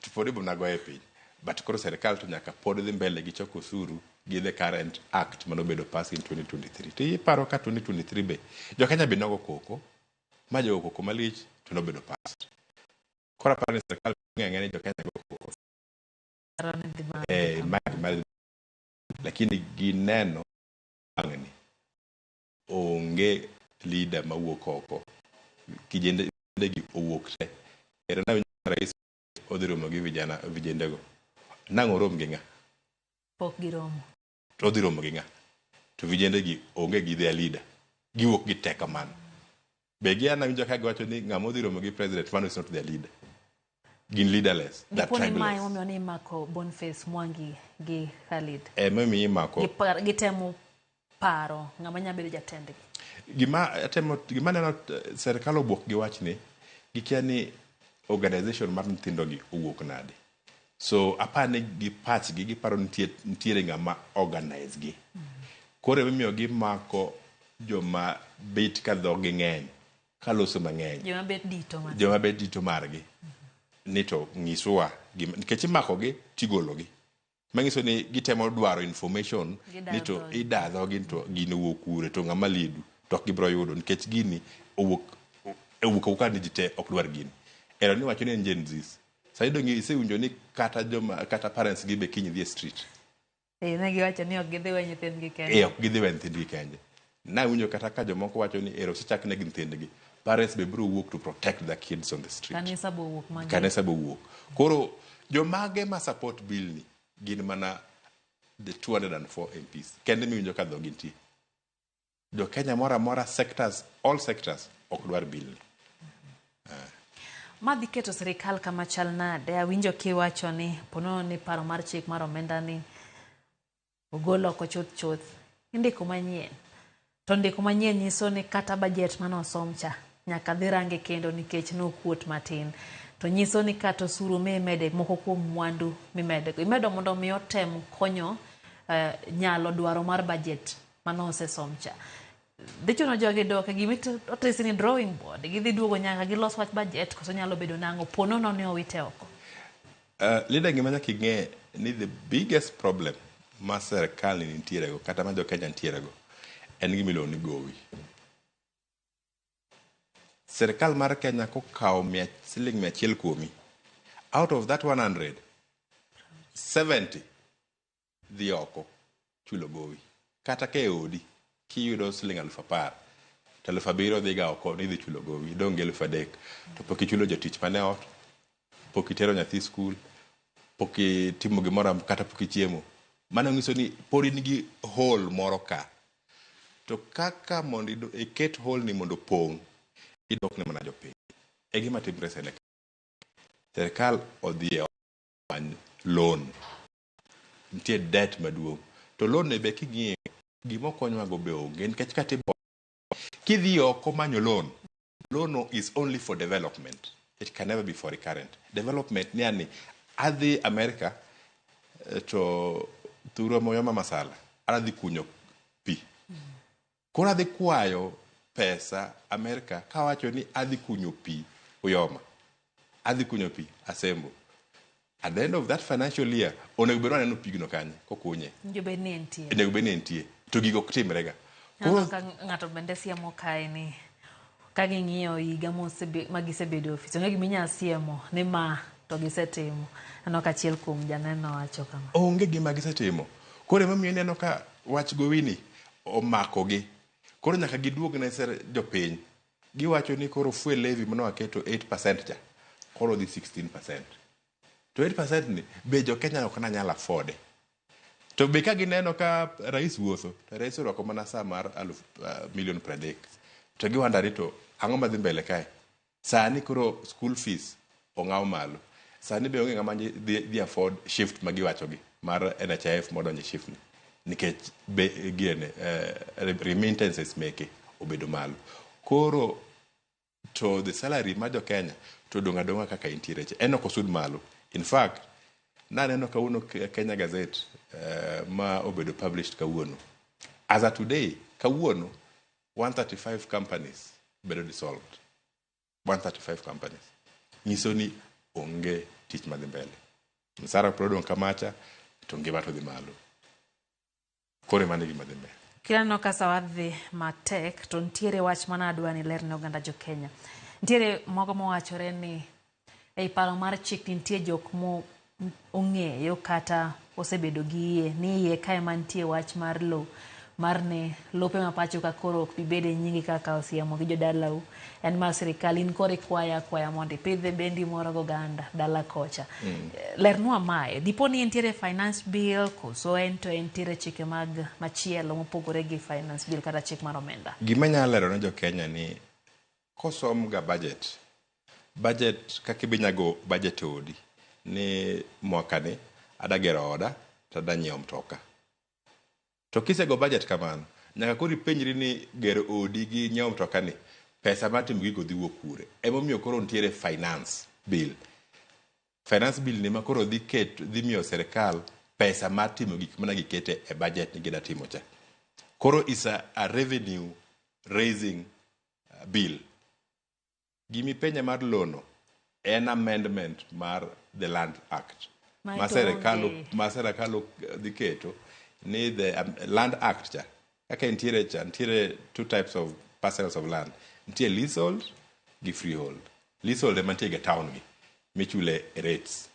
To pod ibiro mana goye piny. But koro serikal to nyaka pod dhi mbele gi choko osuru gi the current act manobedo pass in 2023. To iparo ka 2023 be jokenya be nogo koko ma jogo koko malich to nobedo passed. Koro aparo ni serikal ng'e ni jokenya go koko. Lakini gineno wang'ni onge leader mawuok oko. Kijende gi owuok te. Ero na rais odhi romo gi vijana vijendego. Nang'o orom gi ng'a? Pok giromo. To odhi romo gi ng'a? To vijende gi onge gi their leader. Giwuok gi te kamano. Be gi an awinjo ka giwacho ni ng'ama odhi romo gi president mano is not their leader. Gin leaderless. They're Dipo ni mae tribeless. emomiyo ni imako Boniface Mwangi gi Khalid. Emomiyo imako Gitemo paro ng'ama nyalo bedo jatendgi. Gima atemo gima aneno serikal obuok gi wachni gikia ni organization mar nyithindo gi owuok nade. So aparo ni gi pachgi giparo ni nitiere ng'ama organize gi. Koro emomiyo gimako joma bet ka dhogi ng'eny kaloso mang'eny. Joma bet dito mar. Joma bet dito margi. Ni to nyiswa nikech imakogi tigologi. Manyiso ni gitemo dwaro information ni to ida dhogi to gini owuok kure to ng'ama leadu to ok gibiro yudo nikech gini owuok awuoka ni ji te ok dwar gini. Ero ni wacho ni en Gen Zs. Sani dong isewinjo ni kata joma kata parents gi be kiny dhi e street. Ne giwacho ni ok gidhi we nyithindgi kende. Ok gidhi we nyithindgi kende. Nawinjo kata ka jomoko wacho ni ero osechak neg nyithindgi. Parents be biro wuok to protect their kids on the street. Kanisa bo wuok mang'eny. Kanisa bo wuok. Koro jomage ma support bill ni gin mana the 204 MPs. Kende miwinjo ka dhogi nitie. Jo Kenya moro amora sectors, all sectors ok dwar bill ni. Ma dhi keto sirikal kama chal nade? Awinjo kiwacho ni ponono ni paro mar chik mar omenda ni ogol oko chuth chuth. Indiko manyien. To ndiko manyien nyiso ni kata budget mane osom cha nyaka dhi range kendo nikech nokuot matin. To nyiso ni kata osuru mimede moko kuom mwandu mimede. Imedo mondo mi otem konyo nyalo dwaro mar budget mane osesom cha. Dhi chuno jogi dok e gima otisi ni drawing board. Gidhi duogo nyaka gilos wach budget koso nyalo bedo nang'o po nono ni owite oko. Linda, gima nyaka ing'e ni the biggest problem ma serikal ni nitiere go kata ma jo Kenya nitiere go en gima iluongo ni gowi. Serikal mar Kenya kokawo siling 100 kuomi, out of that 100, 70 dhi oko chulo gowi. Kata ka e odi kiyudo siling 10,000 to 7,000 dhiga oko ni idhi chulo gowi, idong' gi 3,000 to pok ichulo jotich mane ot, pok itero nyathi skul, pok itimo gimoro kata pok ichiemo. Mano nyiso ni pod in gi hole moro ka. To kaka mondo iket hole ni mondo opong', idok ne mana jopiny. E gima timre sani. Sirikal odhi e many loan. Nitie debt maduong'. To loan ni be king'iyo gima okonywago be onge nikech kata kidhi oko manyo loan, loan is only for development. It can never be for recurrent. Development ni ani adhi America to thurwa moyoma masala adhi kunyo pi. Koro adhi kwayo pesa America kawacho ni adhi kunyo pi Uyoma. Adhi kunyo pi Asembo. At the end of that financial year, onego bed ni waneno pigno kanye kokunye. Onego bed ni entie. Onego bed ni entie. To gigo ok timre ga. Koro ng'ato bende siemo kae ni ka ging'iyo higa ma gisebedo e ofis, onge gima inyalo siemo ni ma to gisetimo. Aneno ka achiel kuom janeno wacho kama. Onge gima gisetimo. Koro emomiyo ineno ka wach gowi ni omakogi. Koro nyaka giduog ne jopiny. Giwacho ni koro fuel levy mane waketo 8% cha, koro dhi 16%. To 8% ni be jo Kenya ok nanyal afford. To be ka gineno ka rais wuotho, to rais orwako mana saa mar milion 30. To giwanda ni to ang'o madhi mbele kae? Sani koro school fees ong'aw malo. Sani be onge ng'ama dhi afford shift ma giwacho gi mar NHIF modonjo e shift ni. Nikech be giene remittances meke obedo malo. Koro to the salary ma jo Kenya to dong' adong'a kaka intiere cha. En ok osud malo. In fact, naneno kawuono Kenya Gazette ma obedo published kawuono. As of today, kawuono 135 companies bedo dissolved. 135 companies. Nyiso ni onge tich madhi mbele. Msara pod odong' kamacha to ngima to dhi malo. Koro mano e gima dhi mbele. Kineno ka sawa dhi matek to nitiere wach mana adwa ni ler ne oganda jo Kenya. Nitiere mogo mowachore ni ei paro mar chik nitie jok mo ong'eyo kata osebedo gi yie ni iye kae mantie wach mar lo mar ne lope ma pacho ka koro ok bi bedo e nyingi kaka osiemo gi jodalau en mar sirikal in koro ikwaya akwaya mondo ipidhe bendi moro goganda dala kocha. Lernwa mae dipo ni entiere finance bill koso en to entiere chike mag machielo mopogore gi finance bill kata chik mar omenda. Gima anyalo lero ne jo Kenya ni Kosom ga budget, budget kaka ibinyago budget e odi ni mwakani ada gero oda to ada nyiewo mtoka. To kisego budget kamano, nyaka koro ipenjri ni gero odi gi nyiewo mtoka ni pesa mar timo gigo dhi wuok kure. Emomiyo koro nitiere finance bill. Finance bill ni ma koro dhi ket dhi miyo sirikal pesa mar timo gik mane gikete e budget ni gida timo cha. Koro is a revenue raising bill. Gimipenja mar lono en amendment mar the Land Act. Ma Ma to sirikal onge. ma sirikal dhi keto ni the Land Act cha kaka nitiere cha nitiere two types of parcels of land. Nitie leasehold gi freehold. Leasehold ema nitie ga town gi michule rates.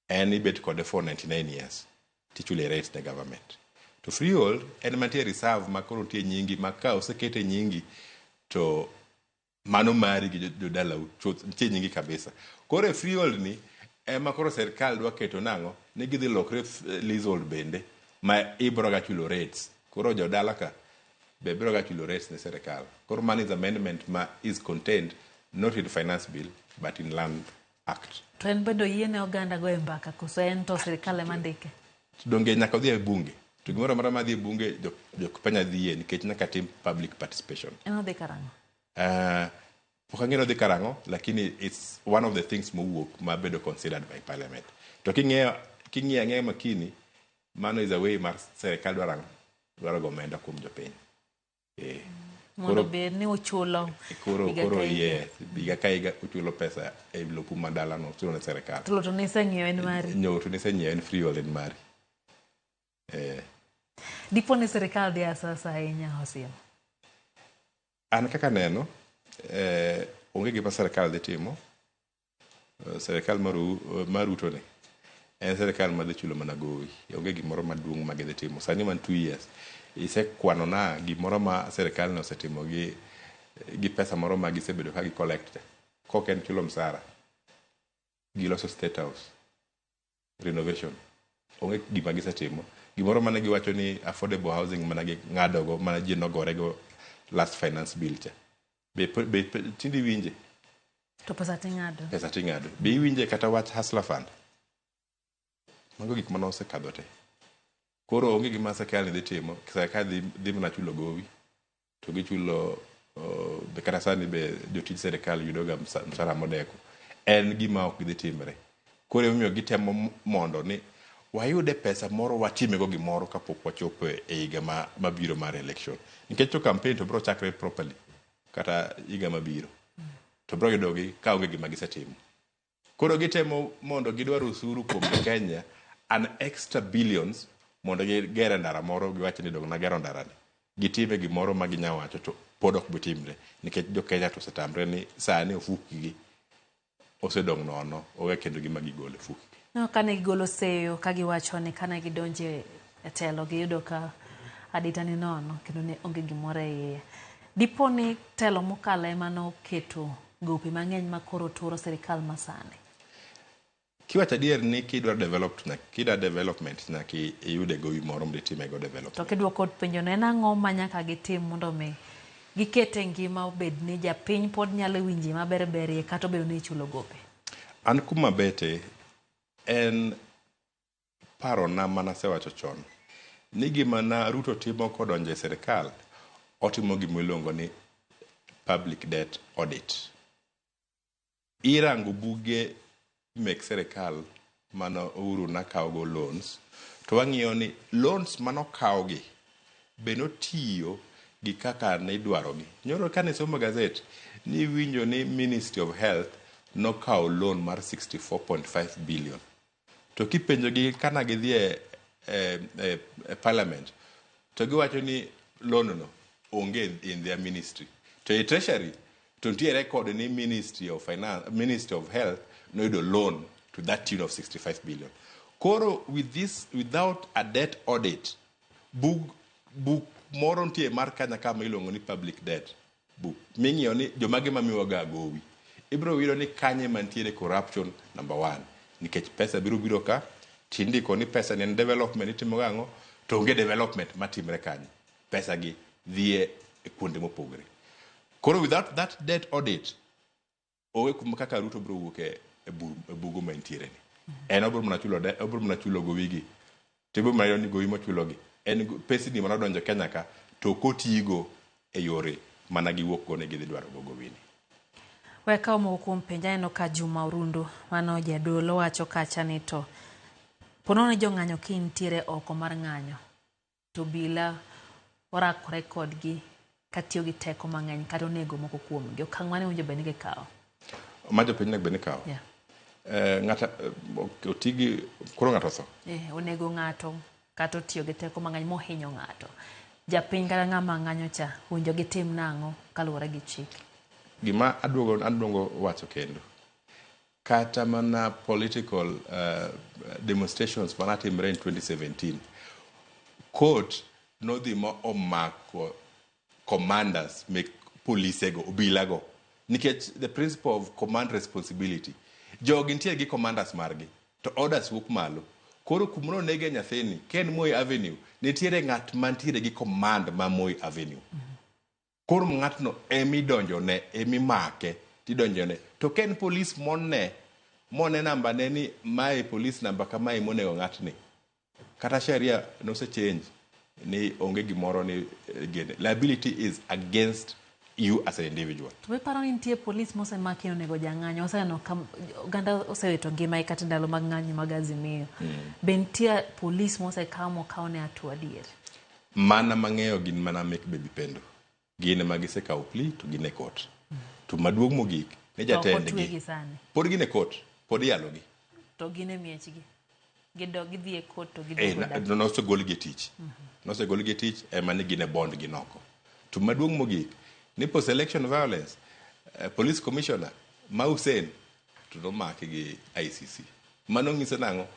En ibet kode for 99 years tichule rates ne government. To freehold en mantie reserve ma koro nitie nyingi ma ka osekete nyingi to mano mari gi jodalau chuth nitie nyingi kabisa. Koro e freehold ni ema koro sirikal dwa keto nang'o ni gidhi lokre leasehold bende ma ibro ga chulo rates. Koro jodala ka be biro ga chulo rates ne sirikal. Koro mano is amendment ma is contained not in finance bill but in Land Act. To en bende oyiene oganda goyo mbaka koso en to sirikal ema ndike? Donge nyaka odhi e bunge. To gimoro amora madhi e bunge jok penya dhiye nikech nyaka tim public participation. En odhi karang'o? Pok ang'eyo ni odhi karang'o, lakini it's one of the things mowuok mabedo considered by parliament. To king'iyo ang'eya makini, mano is a way mar sirikal dwaro ang'o? Dwaro go omenda kuom jopiny. Mondo bed ni uchulo Koro higa koro ka higa. yes, higa ka higa uchulo pesa e lopu ma dalano uchulo ne sirikal. To to niseng'iewo en mari. Nyo to niseng'iewo en freehold en mari. Dipo ni sirikal dhi asasa ahinya Hosea. An kaka neno, onge gima sirikal dhi timo. Sirikal mar Ruto ni en sirikal madhi chulo mana gowi. Onge gimoro maduong' ma gidhi timo. Sani man 2 years. Isekwano na gimoro ma sirikal ne osetimo gi pesa moro ma gisebedo ka gi collect. Kok en chulo msara. Giloso State House. Renovation. Onge gima gisetimo. Gimoro mane giwacho ni affordable housing mana ging'adogo, mana ji nogorego last finance bill cha. Be tinde iwinje? To pesa ting'ado. Pesa ting'ado. Be iwinje kata wach Hustler Fund? Mago gik mane osekadho te. Koro onge gima sirikal ni dhi timo. Sirikal dhi mana chulo gowi. To gichulo be kata sani be jotij sirikal yudoga msara modeko. En gima ok dhi timre. Koro emomiyo gitemo mondo ni wayude pesa moro watimego gimoro kapok wachopo e higa mabiro mar election. Nikech to campaign to biro chakre properly kata higa mabiro. To biro yudogi ka onge gima gisetimo. Koro gitemo mondo gidwar osuru kuom jo Kenya an extra billions mondo gigere ndara moro giwach ni dong' nagero ndara ni. Gitime gimoro ma ginya wacho to pod ok bitimre nikech jo Kenya to osetamre ni sani ofukgi osedong' nono owe kendo gima gigolo e ofukgi. No, kane gigolo seyo ka giwacho ni kane gidonje e telo giyudo ka adita ni nono kendo ne onge gimoro e iye. Dipo ni telo mokalo ema noketo gope mang'eny ma koro turo sirikal masani. Kiwacho adier ni kidwaro development nyaka iyude gowi moro mondo itimego development. To kidwoko penjono en ang'o ma nyaka gitim mondo mi gikete ngima obed ni japiny pod nyalo winje maber berie kata obedo ni ichulo gope? An kuma bete en parona manasewacho chon ni gima na Ruto timo kodonjo e sirikal otimo gima iluongo ni public debt audit. Irango buge mek sirikal mano Uhuru nakawogo loans to wang'iyo ni loans manokawgi be notiyo gi kaka ne idwarogi. Nyoro kane somo gazet ni iwinjo ni Ministry of Health nokawo loan mar 64.5 billion. To kipenjogi kana gidhi e parliament to giwacho ni loan no onge in their ministry. To e treasury to nitie record ni Ministry of Finance, Ministry of Health noyudo loan to that tune of 65 billion. Koro with this, without a debt audit, book moro nitie mar kanya kama iluongo ni public debt book ming'iyo ni jomage mamiwaga gowi. Ibiro yudo ni kanye mantiere corruption number 1 nikech pesa biro biro ka tindiko ni pesa ni en development itimo gang'o to onge development matimre kanyo. Pesa gi dhie e kuonde mopogre. Koro without that debt audit, onge kuma kaka Ruto biro wuok e e bugo ma entiere ni. En obiro mana chulo obiro mana chulo gowigi. To ibiro mana yudo ni gowi mochulogi en pesni mane odonjo Kenya ka to ok otigo e yore mana giwuok go ni gidhi dwaro go gowini. We akaw moko kuom penj aneno ka Juma Orundu mano jadolo wacho kacha ni to ponono ni jong'anyo kintiere oko mar ng'anyo to obila orakore kodgi katiyo gi teko mang'eny kata onego moko kuomgi okang' mane owinjo bed ni gikawo? Ma jopiny onego bed ni kawo. Yeah. Ng'ata otigi koro ng'ato otho. Onego ng'ato kata otiyo gi teko mang'eny mohinyo ng'ato. Japiny kata ng'ama ng'anyo cha owinjo gitim nang'o kaluwore gi chik? Gima aduogo aduogo wacho kendo. Kata mana political demonstrations mana timre in 2017. Court nodhi ma omako commanders mek polise go, obila go. Nikech the principle of command responsibility. Jogi nitie gi commanders margi, to orders wuok malo. Koro kuma nonege nyathini, ka en Moi Avenue, nitiere ng'at mantiere gi command ma Moi Avenue. Koro ng'atno emidonjone, emimake, tidonjone. To ka en polis mone, mone namba ne ni mae polis namba kamae monego ng'atni. Kata sheria nose change ni onge gimoro ni gene. Liability is against you as an individual. To iparo ni nitie polis mosemaki onego jang'anyo oseneno ka oganda osewito ngima kata ndalo mag ng'anyo mag Azimio. Be nitie polis mosekaw mokaw ne hatua adier? Mana mang'eyo gin mana mek Baby Pendo. Gin ema gisekawo plea to gin e court. To maduong' mogik ni To ok jatendgi otwegi sani. pod gin e court, pod iyalogi. To gin e miechgi. Gidok gidhi e court to Eh, giduogo dala. nosegolgi e tich. Nosegolgi e tich ema ni gin e bond gin oko. To maduong' mogik ni post election violence, police commissioner ma Hussein to nomaki gi ICC. Mano nyiso nang'o?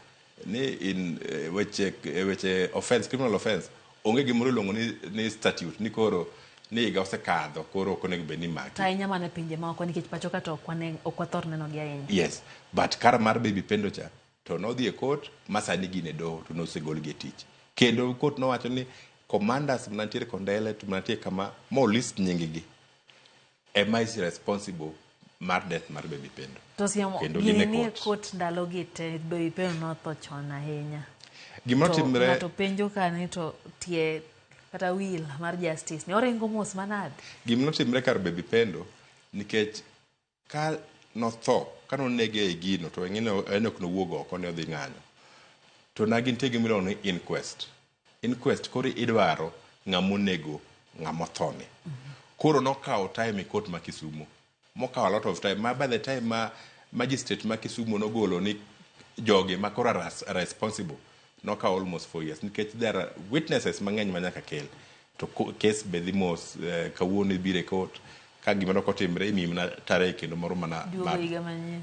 Ni in weche offense, criminal offense, onge gimoro iluongo ni statute ni koro ni higa osekadho koro ok onego bed ni imaki. To ahinya mana e pinje maoko nikech pacho ka to ok wathor neno gi ahinya. Yes, but kar mar Baby Pendo cha to nodhi e court ma sani gin e doho to nosegolgi e tich. Kendo court nowacho ni commanders mantiere Kondele to mantie kama mo list nying gi ema is responsible mar death mar Baby Pendo. To siamo Kendo gin gini e nie court. court ndalo gi te Baby Pendo notho chon ahinya. Gima To otimre ng'ato penjo ka ni to tie kata will mar justice ni oringo mos manade? Gima notimre kar Baby Pendo nikech ka notho, ka nonege e gino to ing'e en ok nowuog oko ne odhi ng'anyo. To na gintie gima iluongo ni inquest. Inquest koro idwaro ng'ama onego ng'ama othoni. Koro nokawo time e court ma Kisumu. Mokawo a lot of time. Ma by the time ma magistrate ma Kisumu nogolo ni jogi ma koro are responsible nokawo almost 4 years nikech there are witnesses mang'eny ma nyaka kel. To case be dhi mos, kawuono ibiro e court ka gimoro ok otimre imiyi mana tarehe kendo moro mana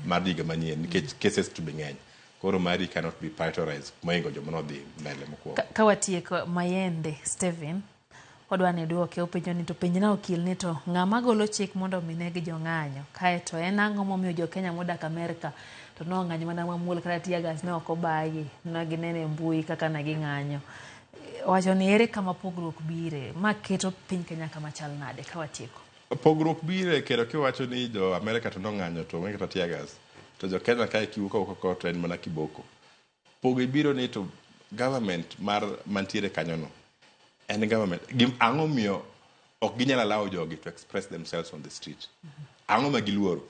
mar higa manyien nikech cases to be ng'eny. Koro mari cannot be prioritized mohingo joma nodhi mbele mokwongo. Ka watieko Mayende Steven odwa ni duoke openjo ni to penjna okil ni to ng'ama golo chik mondo omi neg jong'anyo kaeto en ang'o momiyo jo Kenya modak Amerka to nong'anyo mana mamuol kata tear gas ne ok obagi ne gineno e mbui kaka ne ging'anyo. Owacho ni ere kama pogruok bire ma keto piny Kenya kama chal nade ka watieko? Pogruok bire kendo kiwacho ni jo Amerka to nong'anyo to onge kata tear gas to jo Kenya kae kiwuok oko ko to en mana kiboko. Pogruok biro ni to government mar mantiere kanyono en government ang'o miyo ok ginyal allow jogi to express themselves on the street? Ang'o ma giluoro?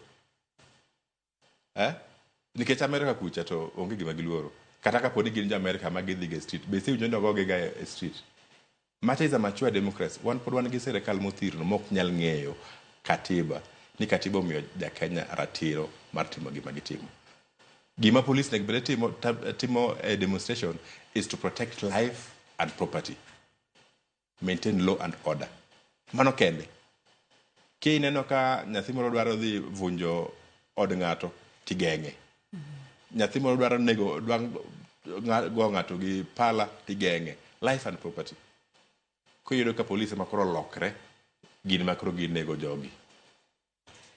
Nikech Amerika kucha to onge gima giluoro. Kata kapo ni gin jo Amerika ma gidhi ga e street, be isewinjo ni ogogi ga e street? Macha is a mature democracy. Wan pod wan gi sirikal mothirno mok nyal ng'eyo katiba ni katiba omiyo ja Kenya ratiro mar timo gima gitimo. Gima police nego bed ni timo e demonstration is to protect life and property. Maintain law and order. Mano kende. Kineno ka nyathi moro dwaro dhi vunjo od ng'ato, tigeng'e. Nyathi moro dwaro nego, dwa go ng'ato gi pala, tigeng'e. Life and property. Kiyudo ka polise ma koro lokre, gin ma koro ginego jogi.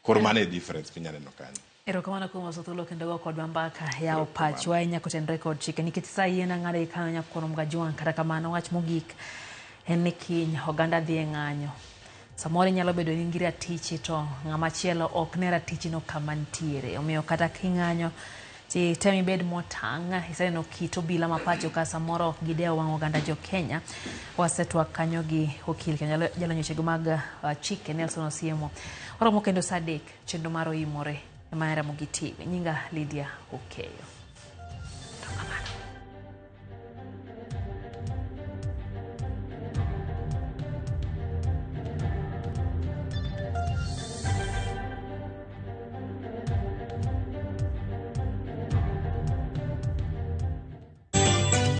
Koro mano e difference minyalo neno kanyo. Erokamano kuom loso thuolo kendo go kodwa mbaka yawo pachwa ahinya kotenore kod chike nikech sa yien ang'ado gi kanyo nyakwar Mgajwang'. Kata kamano wach mogik en ni kiny oganda dhi e ng'anyo. Samoro inyalo bedo ni in gi ratichi to ng'ama chielo ok ne ratichino kama nitiere. Omiyo kata king'anyo ti tem ibed motang'. Iseneno kit obila ma pacho ka samoro ok gidewo wang' oganda jo Kenya. Wasetwak kanyo gi okil kendo jalony wechego mag chike Nelson Osiemo. Waromo kendo saa 3 chenro mar Oimore e Ramogi TV. Nyinga Lydia Okeyo.